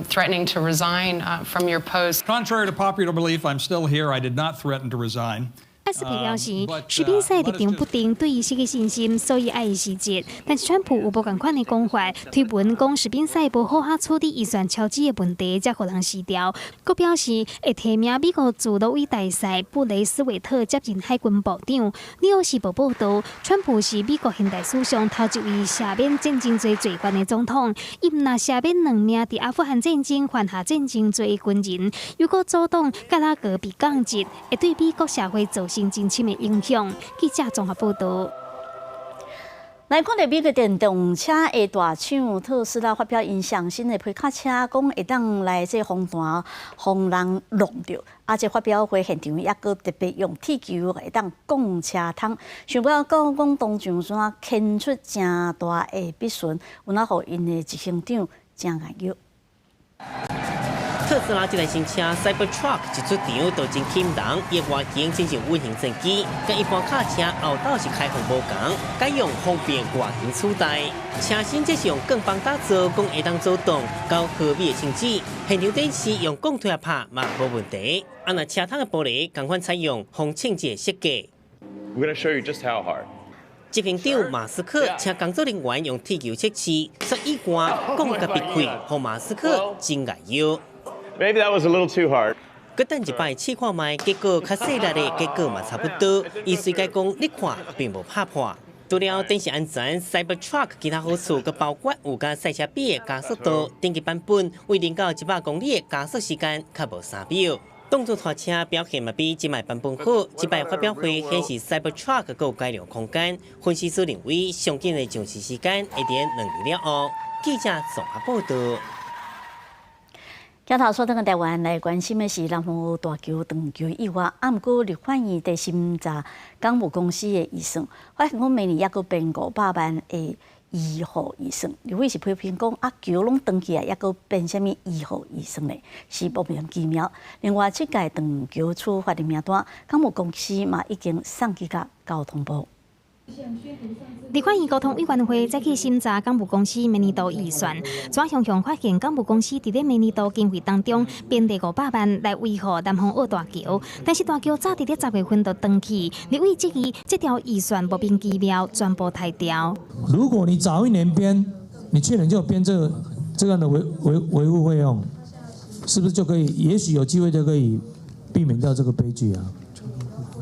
[SPEAKER 11] threatening to resign from your post?
[SPEAKER 26] Contrary to popular belief, I'm still here. I did not threaten to resign.
[SPEAKER 16] 艾斯培表示，史賓塞立場不定，對伊失去信心，所以愛伊辭職。但是川普有無仝款的講法，推文講史賓塞無好好處理預算超支的問題，才予人辭掉。閣表示會提名美國駐挪威大使布雷斯維特接任海軍部長。紐約時報報導，川普是美國現代史上頭一位赦免戰爭罪罪犯的總統。伊毋但赦免兩名佇阿富汗戰爭犯下戰爭罪的軍人，又閣阻擋蓋拉格被降職，會對美國社會造成真深的影響。記者綜合報導。
[SPEAKER 1] 來看著美國電動車的大廠特斯拉發表𪜶上新的皮卡車，講會當來這風台予人弄著。啊，這發表會現場抑閣特別用鐵球會當摃車窗，想欲到講當場怎牽出誠大的筆順，有哪予𪜶的執行長誠研究。
[SPEAKER 4] 特斯拉這台新車 Cybertruck 一出場就真吸引人，伊外形真像隱形戰機，佮一般卡車後斗是開放無仝，改用方便外形取代。車身則是用鋼板打造，講會當阻擋9毫米的槍支。現場展示用鋼推拍嘛無問題。啊，若車窗的玻璃仝款採用防衝擊的設計。
[SPEAKER 27] We're going to show you just how hard.
[SPEAKER 4] 執行長馬斯克請工作人員用鐵球測試，煞意外講共閉氣，予馬斯克真礙腰。
[SPEAKER 12] Maybe that was a little too hard.
[SPEAKER 4] 閣等一擺試看覓，結果較細力的結果嘛差不多。伊隨解講，你看並無拍破。除了電池安全，Cybertruck 其他好處，閣包括有佮賽車比的加速度，頂級版本為0到100公里的加速時間較無3秒。動作拖車表現嘛比這擺版本好。這擺發表會顯示 Cybertruck 閣有改良空間。分析師認為，上緊的上市時間會佇2年了後。記者綜合報道。
[SPEAKER 1] 鏡頭轉轉台灣來關心的是南風大橋斷橋意外，啊，毋過立法院佇審查港務公司的預算，發現講明年猶閣編500萬的醫護預算，立委是批評講啊，橋攏斷去啊，猶閣編啥物醫護預算呢？是莫名其妙。另外，這屆斷橋處罰的名單，港務公司嘛已經送去共交通部。
[SPEAKER 16] 立法院交通委員會早起審查港務公司明年度預算，轉向向發現港務公司佇咧明年度經費當中編列500萬來維護南風澳大橋，但是大橋早佇咧10月份就斷去，立委質疑這條預算莫名其妙全部刣掉。
[SPEAKER 13] 如果你早一年編，你去年就編這樣的維護費用，是不是就可以？也許有機會就可以避免掉這個悲劇啊？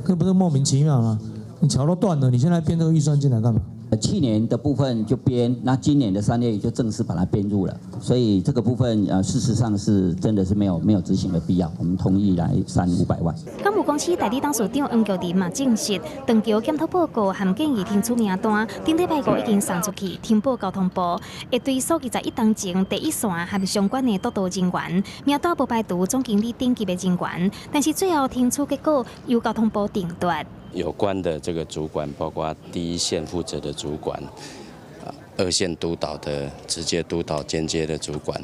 [SPEAKER 13] 這不是莫名其妙嗎？你橋都斷了，你現在編這個預算進來幹嘛？
[SPEAKER 15] 去年的部分就編，那今年的3月就正式把它編入了，所以這個部分事實上是真的是沒有執行的必要，我們同意來刪500萬。
[SPEAKER 16] 港務公司代理董事長黃玉林嘛證實，斷橋檢討報告和建議聽取名單，頂禮拜五已經送出去，呈報交通部，會追溯21冬前第一線和相關的督導人員，名單無排除總經理等級的人員，但是最後聽取結果由交通部定奪。
[SPEAKER 17] 有關的這個主管，包括第一線負責的主管，二線督導的直接督導、間接的主管，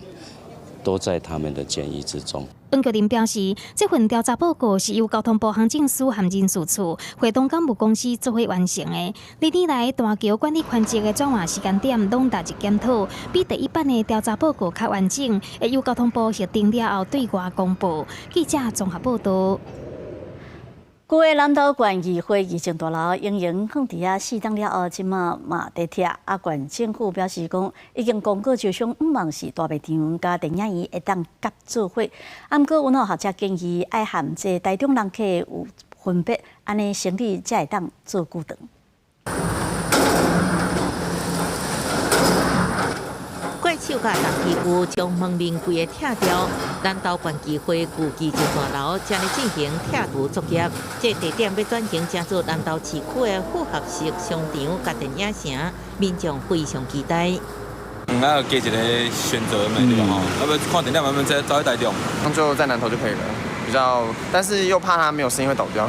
[SPEAKER 17] 都在他們的建議之中。
[SPEAKER 16] 黃玉林表示，這份調查報告是由交通部行政司和人事處會同港務公司做伙完成的。歷年來大橋管理權責的轉換時間點攏逐日檢討，比第一版的調查報告較完整，會由交通部核定了後對外公布。記者綜合報道。
[SPEAKER 1] 舊的南投縣議會議政大樓仍然放佇遐4冬了後，這馬嘛佇拆。啊，縣政府表示講，已經公告招商，向望是大賣場佮電影院會當合做伙。啊，毋過有學者建議愛和這台中人客有分別，按呢生意才會當做久長。
[SPEAKER 14] 怪手佮重機具將門面規个拆掉，南投縣議會舊議政大樓正咧進行拆除作業。這地點欲轉型成做南投市區的複合式商場佮電影城，民眾非常期待。
[SPEAKER 19] 啊，加一個選擇嘛，對吧？吼，啊欲看電影，慢慢再走去台中。
[SPEAKER 18] 就在南投就可以了，比較，但是又怕它沒有生意會倒掉。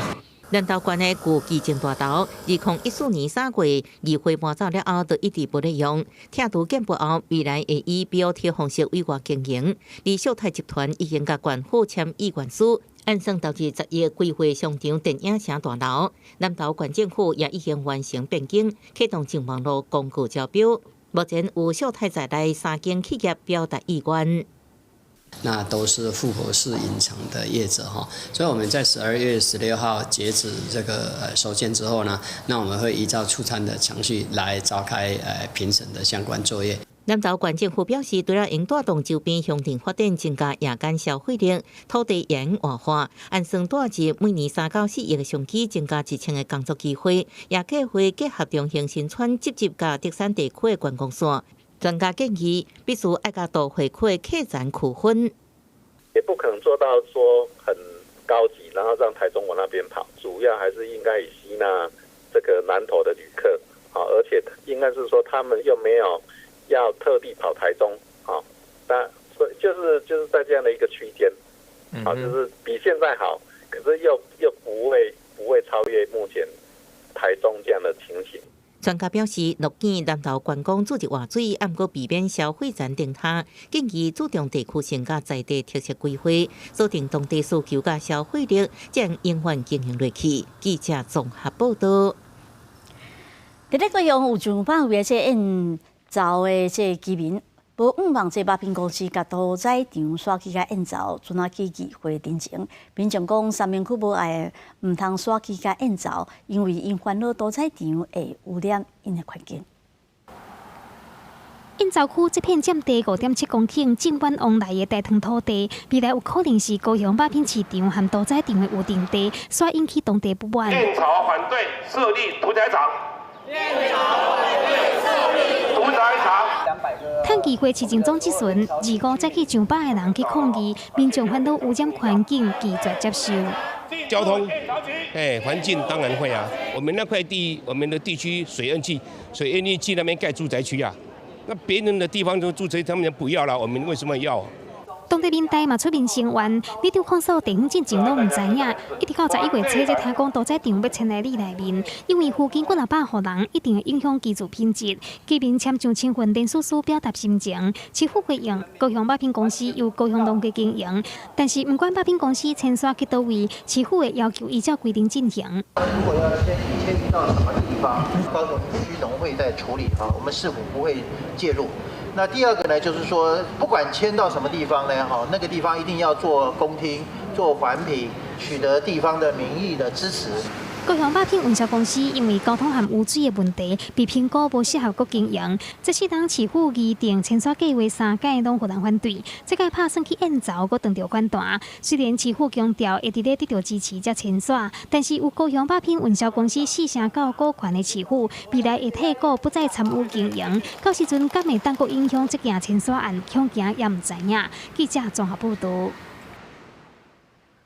[SPEAKER 14] 南投縣的舊議政大樓，2014年3月議會搬走了後，就一直無咧用。拆除建部後，未來會以 BOT 方式委外經營。而秀泰集團已經佮縣府簽意願書，按算投資10億規劃商場電影城大樓。南投縣政府也已經完成變更，啟動正網路公告招標。目前有秀泰在內三間企業表達意願。
[SPEAKER 20] 那都是複合式影城的業者哈，所以我們在12月16號截止這個收件之後呢，那我們會依照初參的程序來召開評審的相關作業。
[SPEAKER 14] 南投縣政府表示，除了會帶動周邊鄉鎮發展，增加夜間消費力、土地沿活化，按算帶入每年3到4億的商機，增加1000個工作機會，也計劃結合中興新村直接佮竹山地區的觀光線。專家建議，必須愛佮都會區的客層區分，
[SPEAKER 27] 也不可能做到說很高級，然後讓台中往那邊跑。主要還是應該以吸納這個南投的旅客，而且應該是說他們又沒有要特地跑台中，那所以就是在這樣的一個區間，就是比現在好，可是又不會超越目前台中這樣的情形。
[SPEAKER 14] 專家表示，樂見南投觀光注入活水，毋過避免消費層崩塌，建議注重地區性佮在地特色規劃，鎖定當地需求佮消費力，才會永遠經營落去。記者綜合報道。
[SPEAKER 1] 佇咧高雄有上百位的這宴走的這居民。無向望這肉品公司共屠宰場徙去共燕巢，陣仔去議會陳情。民眾講三民區無愛毋通徙去共燕巢，因為𪜶煩惱屠宰場會污染𪜶的環境。
[SPEAKER 16] 燕巢區這片佔地5.7公頃、種滿旺來的大塘土地，未來有可能是高雄肉品市場和屠宰場的預定地，煞引起當地不滿。
[SPEAKER 2] 燕巢反對設立屠宰場。燕巢反對設立屠宰場。
[SPEAKER 16] 趁議會市政總質詢，25早起上百个人去抗議，民眾煩惱污染環境，拒絕接受。
[SPEAKER 2] 交通，哎，環境當然會啊。我們那塊地，我們的地區水恩區，水恩區那邊蓋住宅區啊。那別人的地方都住宅，他們不要了，我們為什麼要？
[SPEAKER 16] 當地民代嘛出面聲援，里長控訴地方進前攏毋知影，一直到11月初才聽講屠宰場欲遷來里內面，因為附近幾若百戶人一定會影響居住品質。居民簽上身份連署書表達心情，市府回應高雄肉品公司由高雄農會經營，但是毋管肉品公司遷徙去佗位，市府會要求依照規定進行。
[SPEAKER 3] 如果要遷移，遷移到什麼地方？高雄區農會在處理啊，我們市府不會介入。那第二個呢，就是說，不管遷到什麼地方呢，哈，那個地方一定要做公聽、做環評，取得地方的民意的支持。
[SPEAKER 16] 高雄肉品運銷公司因為交通和污水的問題，被評估無適合閣經營。這世當市府擬定遷徙計劃三屆攏予人反對，這屆拍算去燕巢閣當著反彈。雖然市府強調會佇咧得到支持才遷徙，但是有高雄肉品運銷公司4成9股權的市府，未來會退股不再參與經營。到時陣敢會當閣影響這件遷徙案，恐驚也毋知影。記者綜合報導。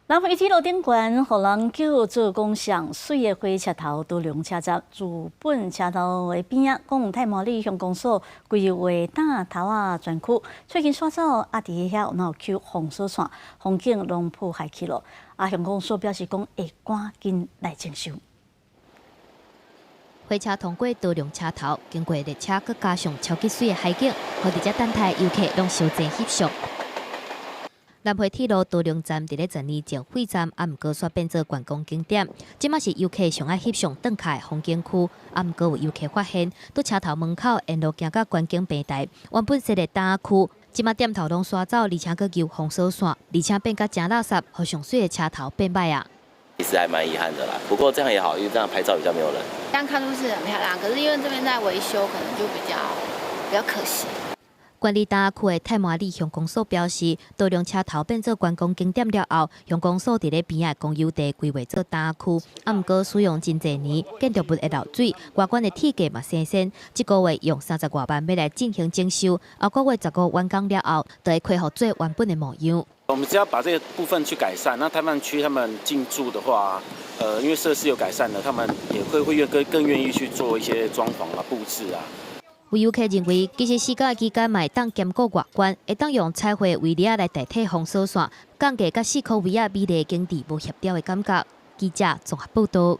[SPEAKER 1] 南迴鐵路頂懸，予人叫做講上媠的火車頭多龍車站，自本車頭的邊仔，講太麻里鄉公所規劃大頭仔專區，最近徙走啊，佇遐有撿封鎖線，風景攏破壞去了。啊，鄉公所表示講會趕緊來整修。
[SPEAKER 5] 火車通過多龍車頭，經過列車，閣加上超級媠的海景，予佇遮等待遊客攏相爭翕相。南迴鐵路多龍站佇咧10年前廢站，啊，毋過煞變做觀光景點。這馬是遊客上愛翕相轉卡的風景區，啊，毋過有遊客發現，佇車頭門口沿路行到觀景平台，原本設的擔仔區，這馬店頭攏徙走，而且閣丟封鎖線，而且變甲誠垃圾，予上媠的車頭變歹啊。
[SPEAKER 21] 其實還蠻遺憾的啦，不過這樣也好，因為這樣拍照比較沒有人。
[SPEAKER 22] 這樣看出是很漂亮，可是因為這邊在維修，可能就比較可惜。
[SPEAKER 5] 管理擔仔區的太麻里鄉公所表示，多龍車頭變做觀光景點了後，鄉公所佇咧邊仔公有地規劃做擔仔區，啊，毋過使用真濟年，建築物會漏水，外觀的鐵架嘛生鉎。這個月用30外萬欲來進行整修，後個月15完工了後，就會恢復做原本的模樣。
[SPEAKER 23] 我們只要把這個部分去改善，那攤販區他們進駐的話，因為設施有改善了，他們也會更願意去做一些裝潢啊、佈置啊。
[SPEAKER 5] 有遊客認為，其實施工期間嘛會當兼顧外觀，會當用彩繪圍籬來代替封鎖線，降低佮四箍圍仔美麗景致無協調的感覺。記者綜合報導。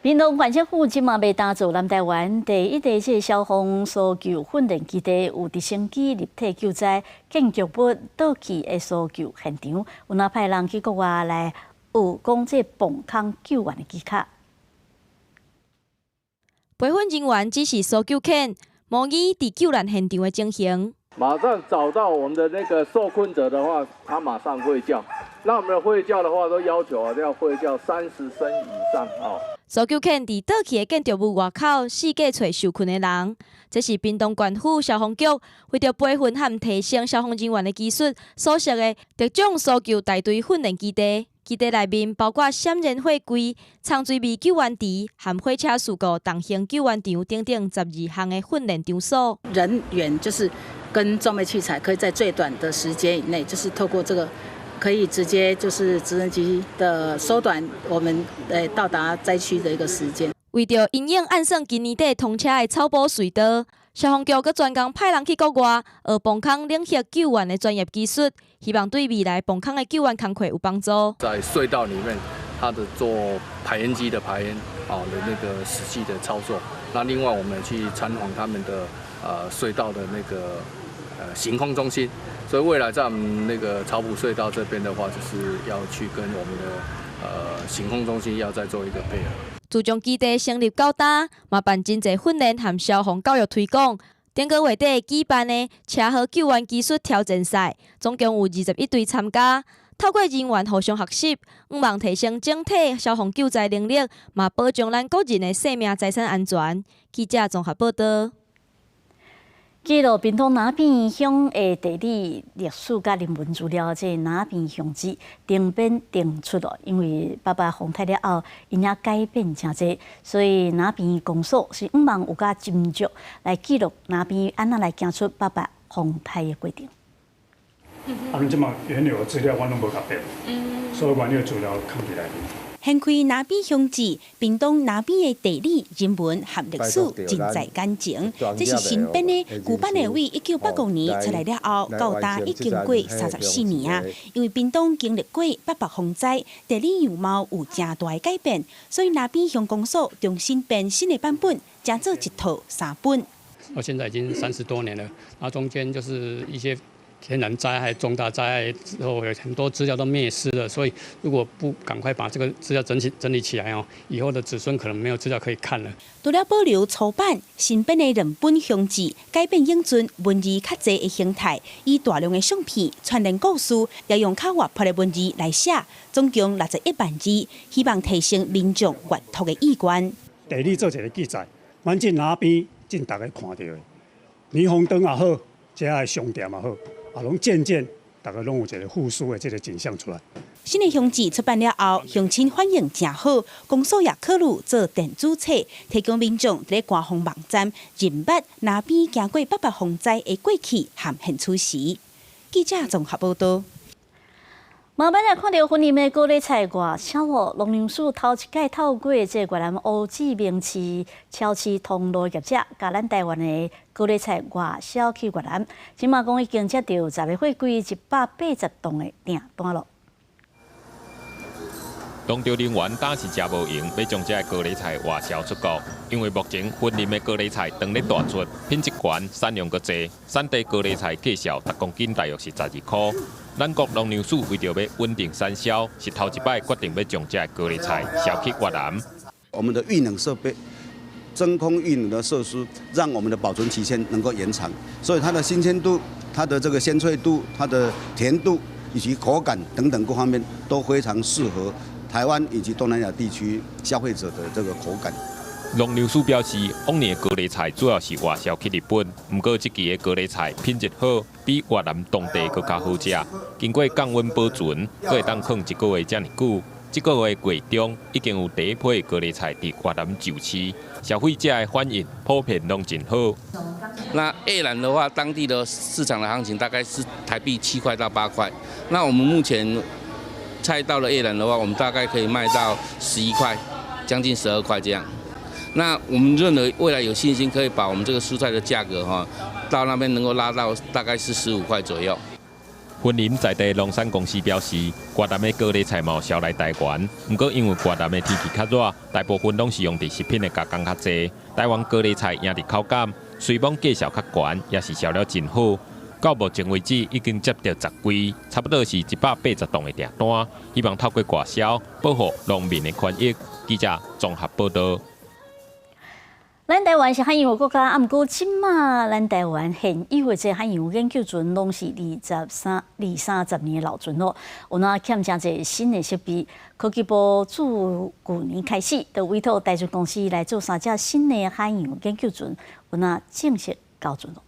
[SPEAKER 1] 屏東縣政府這馬欲打造南台灣第一個這消防搜救訓練基地，有直升機立體救災、建築物倒去的搜救現場，有若派人去國外來學講這磅空救援的技巧。
[SPEAKER 24] 培訓人員只是搜救犬，模擬佇救難現場的情形。
[SPEAKER 25] 馬上找到我們的那個受困者的話，他馬上會叫。那我們的會叫的話，都要求啊，要會叫30聲以上哦。
[SPEAKER 24] 搜救犬佇倒去的建築物外口四界揣受困的人，這是屏東縣府消防局為著培訓和提升消防人員的技術所設的特種搜救大隊訓練基地。基地內面包括閃燃貨櫃、藏水味救援池和火車事故重型救援場等等12項的訓練場所。
[SPEAKER 28] 人員就是跟裝備器材，可以在最短的時間以內，就是透過這個，可以直接就是直升機的縮短我們到達災區的一個時間。
[SPEAKER 24] 為著因應按算今年底通車的草埔隧道，消防局閣專工派人去國外學磅空冷血救援的專業技術，希望對未來磅空的救援工課有幫助。
[SPEAKER 29] 在隧道裡面，它的做排煙機的排煙啊的那個實際的操作。那另外我們去參訪他們的隧道的那個行控中心。所以未來在我們那個草埔隧道這邊的話，就是要去跟我們的行控中心要再做一個配合。
[SPEAKER 24] 自從基地成立到今，嘛辦真濟訓練和消防教育推廣。頂個月底舉辦的車禍救援技術挑戰賽，總共有21隊參加。透過人員互相學習，向望提升整體消防救災能力，嘛保障咱國人的生命財產安全。記者綜合報道。
[SPEAKER 1] 記錄屏東那邊鄉的地理歷史佮人文資料，這那邊鄉志定編定出咯。因為八八風颱了後，𪜶也改變誠濟，所以那邊公所是向望有較斟酌來記錄那邊按怎來行出八八風颱的過程。
[SPEAKER 4] 啊，阮這馬原有的資料我攏無共變，所以原有資料囥佇內面。
[SPEAKER 6] 掀開那邊鄉志，屏東那邊的地理、人文和歷史盡在眼前。這是新編的，舊版的為1985年出來了後，到今已經過34年啊。因為屏東經歷過八八風災，地理樣貌有誠大的改變，所以那邊鄉公所重新編新的版本，成做一套三本。
[SPEAKER 7] 到現在已經30多年了，然後中間就是一些天然災害、重大災害之後，有很多資料都滅失了，所以如果不趕快把這個資料整理起來哦，以後的子孫可能沒有資料可以看了。
[SPEAKER 6] 除了保留初版，新編的兩本鄉志，改變永存文字較濟的形態，以大量的相片串聯故事，也用較活潑的文字來寫，總共61萬字，希望提升民眾閱讀的意願。
[SPEAKER 4] 地理做一個記載，反正那邊進逐家看著的，霓虹燈也好，遮的商店也好。啊，攏漸漸，逐家攏有一個復甦的這個景象出來。
[SPEAKER 6] 新的鄉志出版了後，鄉親反應誠好，公所也考慮做電子冊，提供民眾佇咧官方網站認捌那邊經過八八風災的過去和現此時。記者綜合報道。
[SPEAKER 1] 嘛欲來看著雲林的高麗菜外銷哦，農糧署頭一擺透過這個越南胡志明市超市通路業者，共咱台灣的高麗菜外銷去越南，這馬講已經接著10個貨櫃180棟的訂單囉。
[SPEAKER 8] 農調人員當時誠無閒，欲將這个高麗菜外銷出國，因為目前雲林的高麗菜當咧大出，品質懸，產量閣濟，產地高麗菜價數逐公斤大約是12箍。咱國農糧署為著欲穩定產銷，是頭一擺決定欲將這个高麗菜銷去越南。
[SPEAKER 9] 我們的預冷設備、真空預冷的設施，讓我們的保存期限能夠延長，所以它的新鮮度、它的這個鮮脆度、它的甜度以及口感等等各方面都非常適合台灣以及東南亞地區消費者的這個口感。
[SPEAKER 8] 農糧署表示，往年的高麗菜主要是外銷去日本，毋過這期的高麗菜品質好，比越南當地閣較好食。經過降溫保存，閣會當囥一個月遮爾久。這個月月中已經有第一批高麗菜佇越南上市，消費者的反應普遍攏真好。
[SPEAKER 10] 那越南的話，當地的市場的行情大概是台幣7塊到8塊。那我們目前菜到了越南的話，我們大概可以賣到11塊，將近12塊這樣。那我們認為未來有信心可以把我們這個蔬菜的價格哈，到那邊能夠拉到大概是15塊左右。
[SPEAKER 8] 雲林在地農產公司表示，越南的高麗菜嘛銷來台灣，毋過因為越南的天氣較熱，大部分攏是用佇食品的加工較濟。台灣高麗菜贏佇口感，雖罔價數較懸，也是銷了真好。到目前為止，已經接著10櫃，差不多是180棟的訂單。希望透過外銷，保護農民的權益。記者綜合報道。
[SPEAKER 1] 咱台灣是海洋國家，啊，毋過這馬咱台灣現有的這海洋研究船攏是二三十年的老船咯，有哪欠誠濟新的設備？科技部自舊年開始，就委託台船公司來做三隻新的海洋研究船，有哪正式交船咯。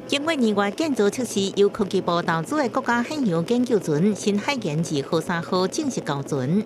[SPEAKER 14] 經過年外建造測試，由科技部投資的國家海洋研究船新海研二號、三號正式交船。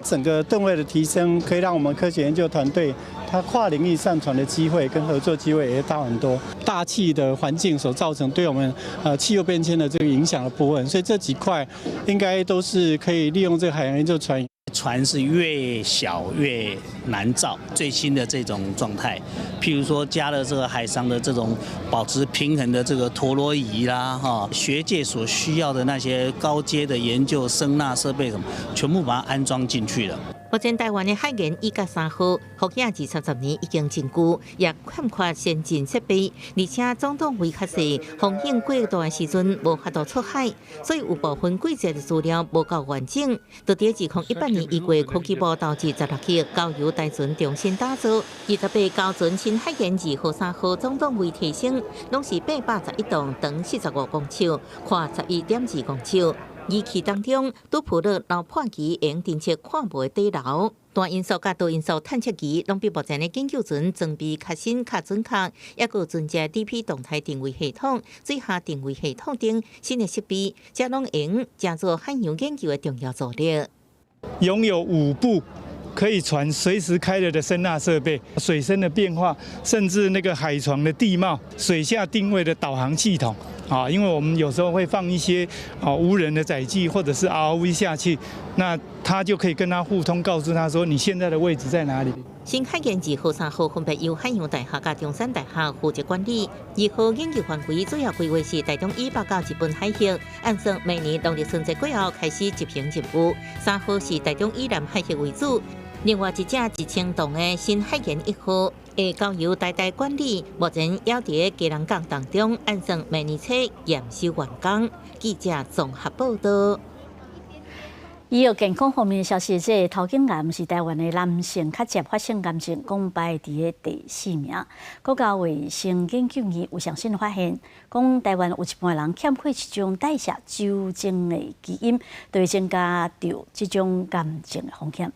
[SPEAKER 11] 整個噸位的提升，可以讓我們科學研究團隊，它跨領域上船的機會跟合作機會也大很多。大氣的環境所造成對我們氣候變遷的這個影響的部分，所以這幾塊應該都是可以利用這個海洋研究船。
[SPEAKER 12] 船是越小越難造，最新的這種狀態，譬如說加了這個海上的這種保持平衡的這個陀螺儀啦，哈，學界所需要的那些高階的研究聲納設備什麼，全部把它安裝進去了。
[SPEAKER 14] 目前台灣的海研一佮三號，服役二三十年已經真舊，也欠缺先進設備，而且總動位較細，風險過大的時陣無法度出海，所以有部分季節的資料無夠完整。就佇2018年一月，科技部投資16億，交由台船重新打造。28膠船新海研二號、三號總噸位提升，攏是811棟，長45公尺，寬11.2公尺。儀器當中，多普勒撈破儀會用偵測看無的底流，單音速佮多音速探測儀攏比目前的研究船裝備較新、較準確，抑閣有船隻 DP 動態定位系統、水下定位系統等新的設備，這攏會用成做海洋研究的重要助力。
[SPEAKER 11] 擁有五部可以傳隨時開了的聲納設備，水深的變化，甚至那個海床的地貌、水下定位的導航系統。啊，因為我們有時候會放一些無人的載具或者是 ROV 下去，那他就可以跟他互通，告訴他說你現在的位置在哪裡。
[SPEAKER 14] 新海研二號、三號分別由海洋大學佮中山大學負責管理。二號研究範圍主要規劃是台中以北到日本海域，按算明年農曆春節過後開始執行任務。三號是台中以南海域為主。另外一隻1000噸的新海研一號會交由台大管理，目前猶佇基隆港當中，按算明年初驗收完工。記者綜合報道。
[SPEAKER 1] 醫藥健康方面的消息，這個頭頸癌是台灣的男性較捷發生癌症，講排佇個第四名。國家衛生研究院有上新發現，講台灣有一半人欠缺一種代謝酒精的基因，就會增加著這種癌症的風險。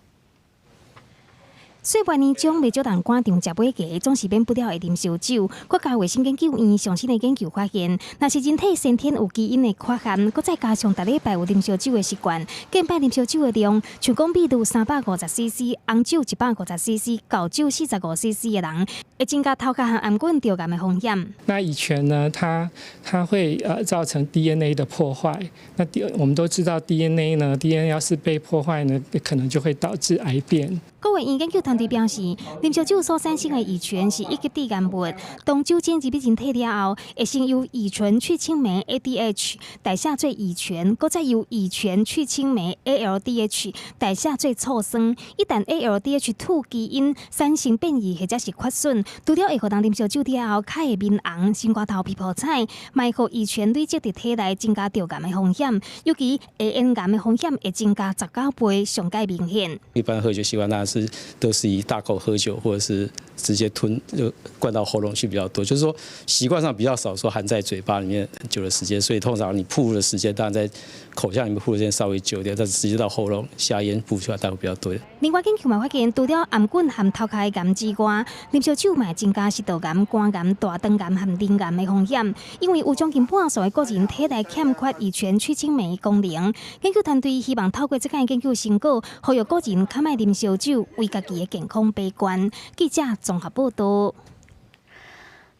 [SPEAKER 16] 歲末年終，袂少人趕場食尾牙，總是免不了會啉燒酒。國家衛生研究院上新的研究發現，若是人體先天有基因的缺陷，閣再加上逐禮拜有啉燒酒的習慣，間擺啉燒酒的量，像講比如350 CC，紅酒150 CC，厚酒45 CC 的人，會增加頭殼和頷頸著癌的風險。
[SPEAKER 2] 那乙醛呢？它會造成 DNA 的破壞。那 D 我們都知道 DNA 呢，DNA 要是被破壞呢，可能就會導致癌變。
[SPEAKER 16] 國衛院研究團隊表示，啉燒酒所產生的乙醛是一級致癌物。當酒精入去人體了後，會先由乙醇去氫酶 ADH 代謝做乙醛，閣再由乙醛去氫酶 ALDH 代謝做醋酸。一旦 ALDH2 基因產生變異或者是缺損，除了會予人啉燒酒了後較會面紅、心肝頭皮膚彩，嘛會予乙醛累積佇體內，增加著癌的風險，尤其下咽癌的風險會增加19倍，上蓋明顯。
[SPEAKER 13] 一般喝酒習慣，那是都是以大口喝酒，或者是直接吞就灌到喉嚨去比較多。就是說習慣上比較少說含在嘴巴裡面很久的時間，所以通常你暴露的時間，當然在口腔裡面暴露時間稍微久一點，但是直接到喉嚨下咽暴露出來，大概比較多。
[SPEAKER 16] 另外研究嘛發現，除了頷頸和頭殼的癌之外，啉燒酒嘛會增加食道癌、肝癌、大腸癌和腎癌的風險。因為有將近半數的國人體內欠缺乙醛去氫酶功能。研究團隊希望透過這項研究成果，呼籲國人較莫啉燒酒，為家己的健康把關。記者綜合報道。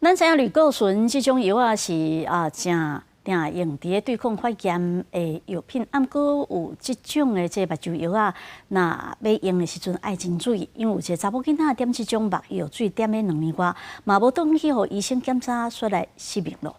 [SPEAKER 1] 咱知影類固醇這種藥仔是誠定用佇咧對抗發炎的藥品，毋過有這種的這目睭藥仔，若欲用的時陣愛真注意，因為有一個查某囡仔點這種目藥水點了2年外，嘛無轉去予醫生檢查，煞來失明咯。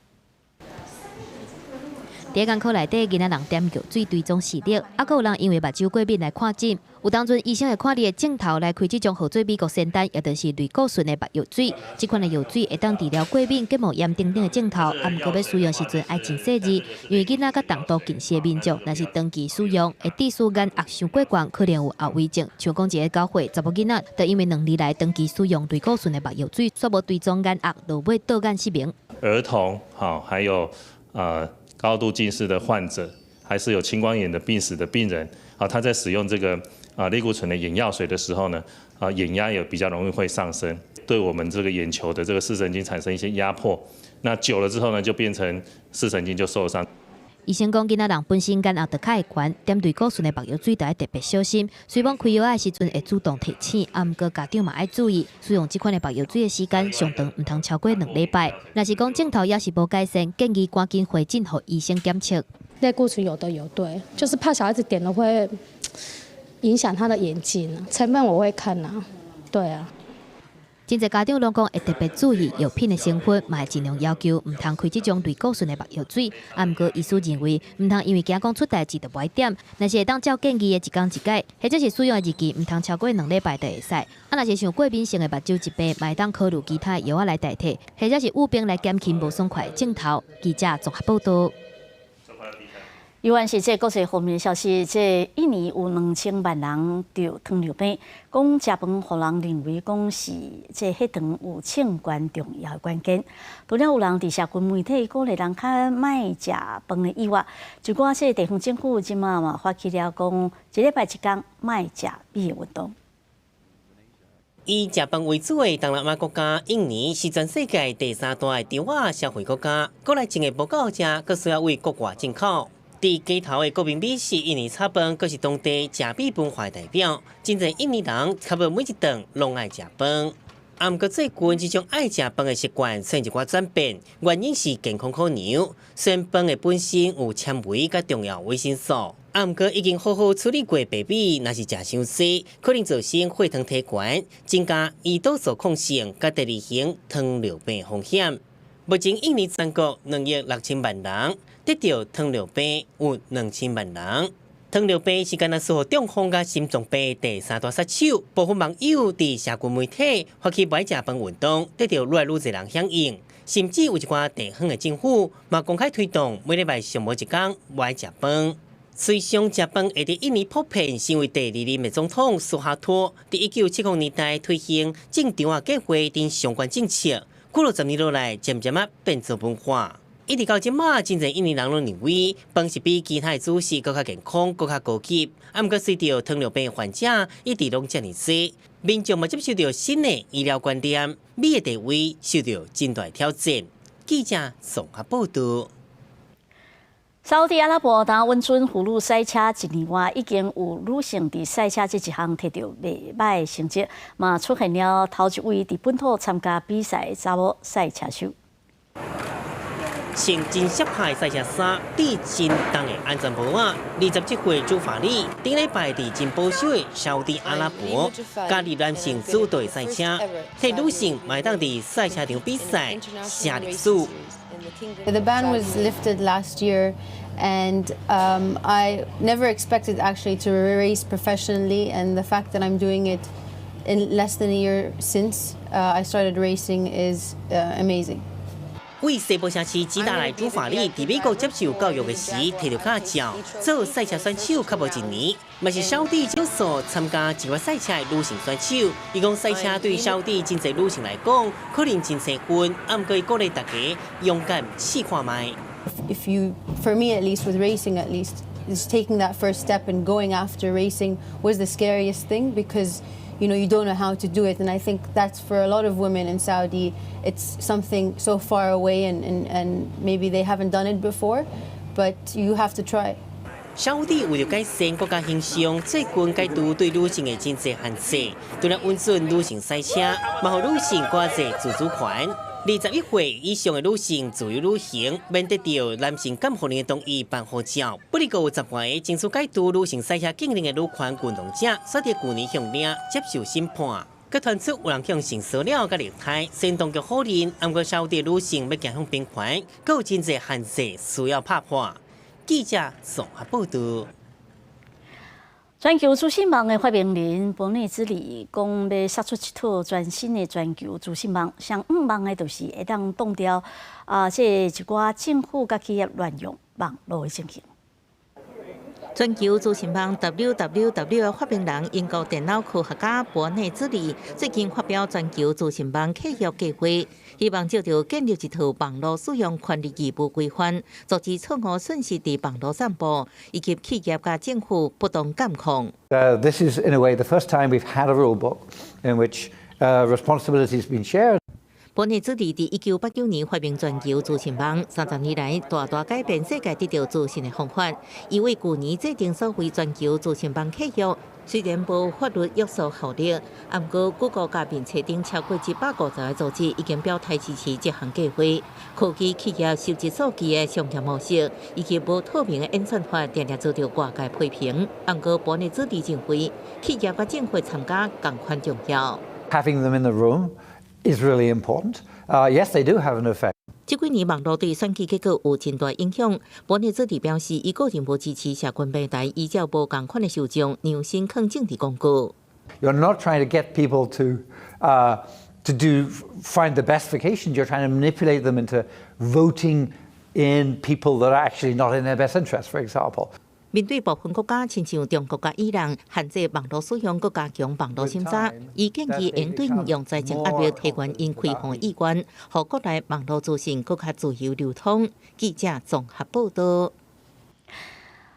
[SPEAKER 5] 佇工科內底，囡仔人點藥水追蹤視力，閣有人因為目睭過敏來看診。有當陣醫生會看你的鏡頭來開這種號做美國仙丹，也就是類固醇的目藥水。這款的藥水會當治療過敏、結膜炎等等的症頭，毋過欲使用時陣愛真細膩，因為囡仔佮重度近視的民眾，若是長期使用，會致使眼壓傷過懸，可能有後遺症。像講一個9歲查某囡仔，就因為2年來長期使用類固醇的目藥水，煞無追蹤眼壓，落尾倒眼失明。
[SPEAKER 15] 兒童，好，還有高度近視的患者，還是有青光眼的病史的病人，他在使用這個類固醇的眼藥水的時候呢，眼壓也比較容易會上升，對我們這個眼球的這個視神經產生一些壓迫，那久了之後呢，就變成視神經就受傷。
[SPEAKER 5] 醫生講，囡仔人本身眼壓就較會懸，點類固醇的目藥水，就愛特別小心。雖罔開藥的時陣會主動提醒，毋過家長嘛愛注意，使用這款的目藥水的時間上長毋通超過2禮拜。若是講症頭猶是無改善，建議趕緊回診予醫生檢測。
[SPEAKER 17] 類固醇有的有對，就是怕小孩子點了會影響他的眼睛。成分我會看啊，對啊。
[SPEAKER 5] 真濟家長攏講會特別注意藥品的成分，嘛會盡量要求毋通開這種類固醇的目藥水。啊，毋過醫師認為，毋通因為驚講出代誌就無愛點，若是會當照建議的一工一改，或者是使用的日期毋通超過2禮拜就會使。啊，若是像過敏性的目睭疾病，嘛會當考慮其他藥仔來代替，或者是預防來減輕無爽快的症頭。記者綜合報道。
[SPEAKER 1] 猶原是這國際方面的消息，這印尼有2000萬人著糖尿病，講食飯予人認為講是這血糖有至關重要的關鍵。除了有人佇社群媒體鼓勵人較莫食飯的以外，一寡這地方政府這馬嘛發起了講一禮拜一工莫食米的運動。
[SPEAKER 3] 以食飯為主的東南亞國家印尼是全世界第三大的稻仔消費國家，國內種的無夠食，閣需要對國外進口。佇街頭的國民美食印尼炒飯，閣是當地食米文化的代表。真濟印尼人差不多每一頓攏愛食飯。啊，毋過最近這種愛食飯的習慣出現一寡轉變，原因是健康考量。雖然飯的本身有纖維佮重要維生素，啊，毋過已經好好處理過的白米，若是食傷濟，可能造成血糖提懸，增加胰島素抗性佮第二型糖尿病風險。目前印尼全國2億6千萬人得著糖尿病，有2000萬人。糖尿病是干焦輸予中風佮心臟病第三大殺手。部分網友佇社群媒體發起無愛食飯運動，得著愈來愈濟人響應，甚至有一寡地方的政府嘛公開推動每禮拜上無一工無愛食飯。隨上食飯會佇印尼普遍成為第二任的總統蘇哈托，佇1970年代推行種稻仔計畫等相關政策，過了10年落來，漸漸仔變做文化。一直到這馬，真濟印尼人攏認為飯是比其他的主食閣較健康、閣較高級。啊，毋過隨著糖尿病患者一直攏遮爾濟，民眾嘛接受著新的醫療觀念，米的地位受著真大挑戰。記者綜合報道。
[SPEAKER 1] 沙烏地阿拉伯當允准婦女賽車一年外，已經有女性佇賽車這一項摕著袂䆀的成績，嘛出現了頭一位佇本土參加比賽的查某賽車手。
[SPEAKER 3] 穿真適派賽車衫，戴真重的安全帽仔，27歲朱法里，頂禮拜佇真保守的沙烏地阿拉伯，加入男性組隊賽車，替女性嘛會當佇賽車場比賽寫歷史。
[SPEAKER 18] The ban was lifted last year, and I never expected actually to race professionally. And the fact that I'm doing it in less than a year since I started racing is amazing.
[SPEAKER 3] 對西部城市吉達來朱法里，佇美國接受教育的時，摕著駕照做賽車選手，較無一年，嘛是沙烏地少數參加職業賽車的女性選手。伊講賽車對沙烏地真濟女性來講，可能真生分，啊，毋過伊鼓勵大家勇敢試看覓。
[SPEAKER 18] If you, for me at least, with racing at least, is taking that first step and going after racing was the scariest thing because you don't know how to do it. And I think that's for a lot of women in Saudi, it's something so far away and maybe they haven't done it before, but you have to try.
[SPEAKER 3] 沙烏地為著改善國家形象，最近解除對女性的真濟限制，除了允准女性賽車，嘛予女性閣較濟自主權。21歲以上的女性自由旅行，免得著男性監護人的同意辦護照。不過有10外個爭取解除女性賽車禁令的女權運動者，煞佇舊年向領接受審判，閣傳出有人向性騷擾佮虐待，雖然當局否認，毋過沙烏地女性欲走向平權，閣有真濟限制需要拍破。記者綜合報道。
[SPEAKER 1] 全球資訊網的發明人伯內斯利講，欲殺出一套全新的全球資訊網，上向望的就是會當擋掉啊，這一寡政府佮企業亂用網路的情形。
[SPEAKER 14] 全球資訊網 WWW 的發明人英國電腦科學家伯內斯利最近發表全球資訊網契約計畫，希望藉著建立一套網路使用權利義務規範，阻止錯誤訊息佇網路散布，以及企業佮政府不當監控。
[SPEAKER 19] This is in a way the first time we've had a rule book in which responsibility has been shared.
[SPEAKER 14] 伯內斯利佇1989年發明全球資訊網，30年來大大改變世界得著資訊的方法。伊為舊年制定所謂全球資訊網契約，雖然無法律約束效力，毋過谷歌佮面冊頂超過150個組織已經表態支持這項計畫。科技企業收集數據的商業模式，以及無透明的演算法，定定遭著外界批評。毋過伯內斯利認為，企業佮政府參加仝款重要。
[SPEAKER 19] Having them in the room Is really important. Yes, they do have an effect.
[SPEAKER 14] 這幾年網路對選舉結果有真大影響。本內茲表示，伊個人無支持社群平台依照無仝款的受眾量身囥政治廣告。
[SPEAKER 19] You're not trying to get people to do find the best vacations. You're trying to manipulate them into voting in people that are actually not in their best interest, for example.
[SPEAKER 14] 面對部分國家，親像中國佮伊朗限制網路使用，閣加強網路審查，伊建議應對用財政壓力提懸𪜶開放意願，予國內網路資訊閣較自由流通。記者綜合報導。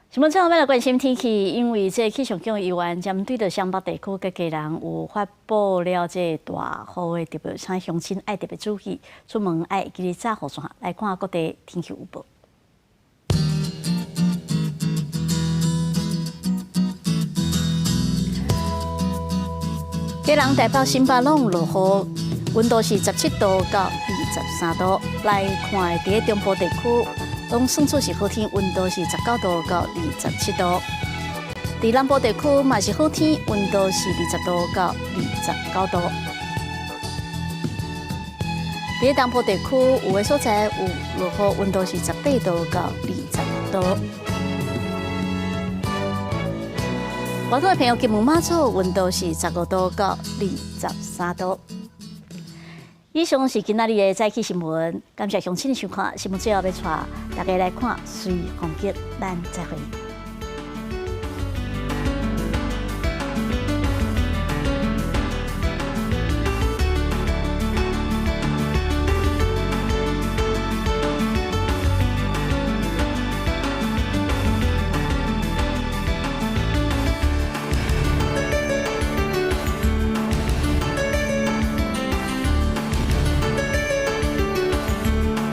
[SPEAKER 1] 新聞最後欲來關心天氣，因為這氣象局人員針對著雙北地區佮基隆有發布了這大雨的特別，請鄉親愛特別注意，出門愛記得紮雨傘。來看各地天氣預報。基隆、台北、新北攏落雨，溫度是17度到23度。來看佇中部地區，攏算做是好天，溫度是19度到27度。佇南部地區嘛是好天，溫度是20度到29度。佇東部地區有的所在有落雨，溫度是18度到20度。外島的朋友，金門馬祖溫度是15度到23度。以上是今仔日的早起新聞，感謝鄉親的收看。新聞最後欲帶大家來看水風景，咱再會。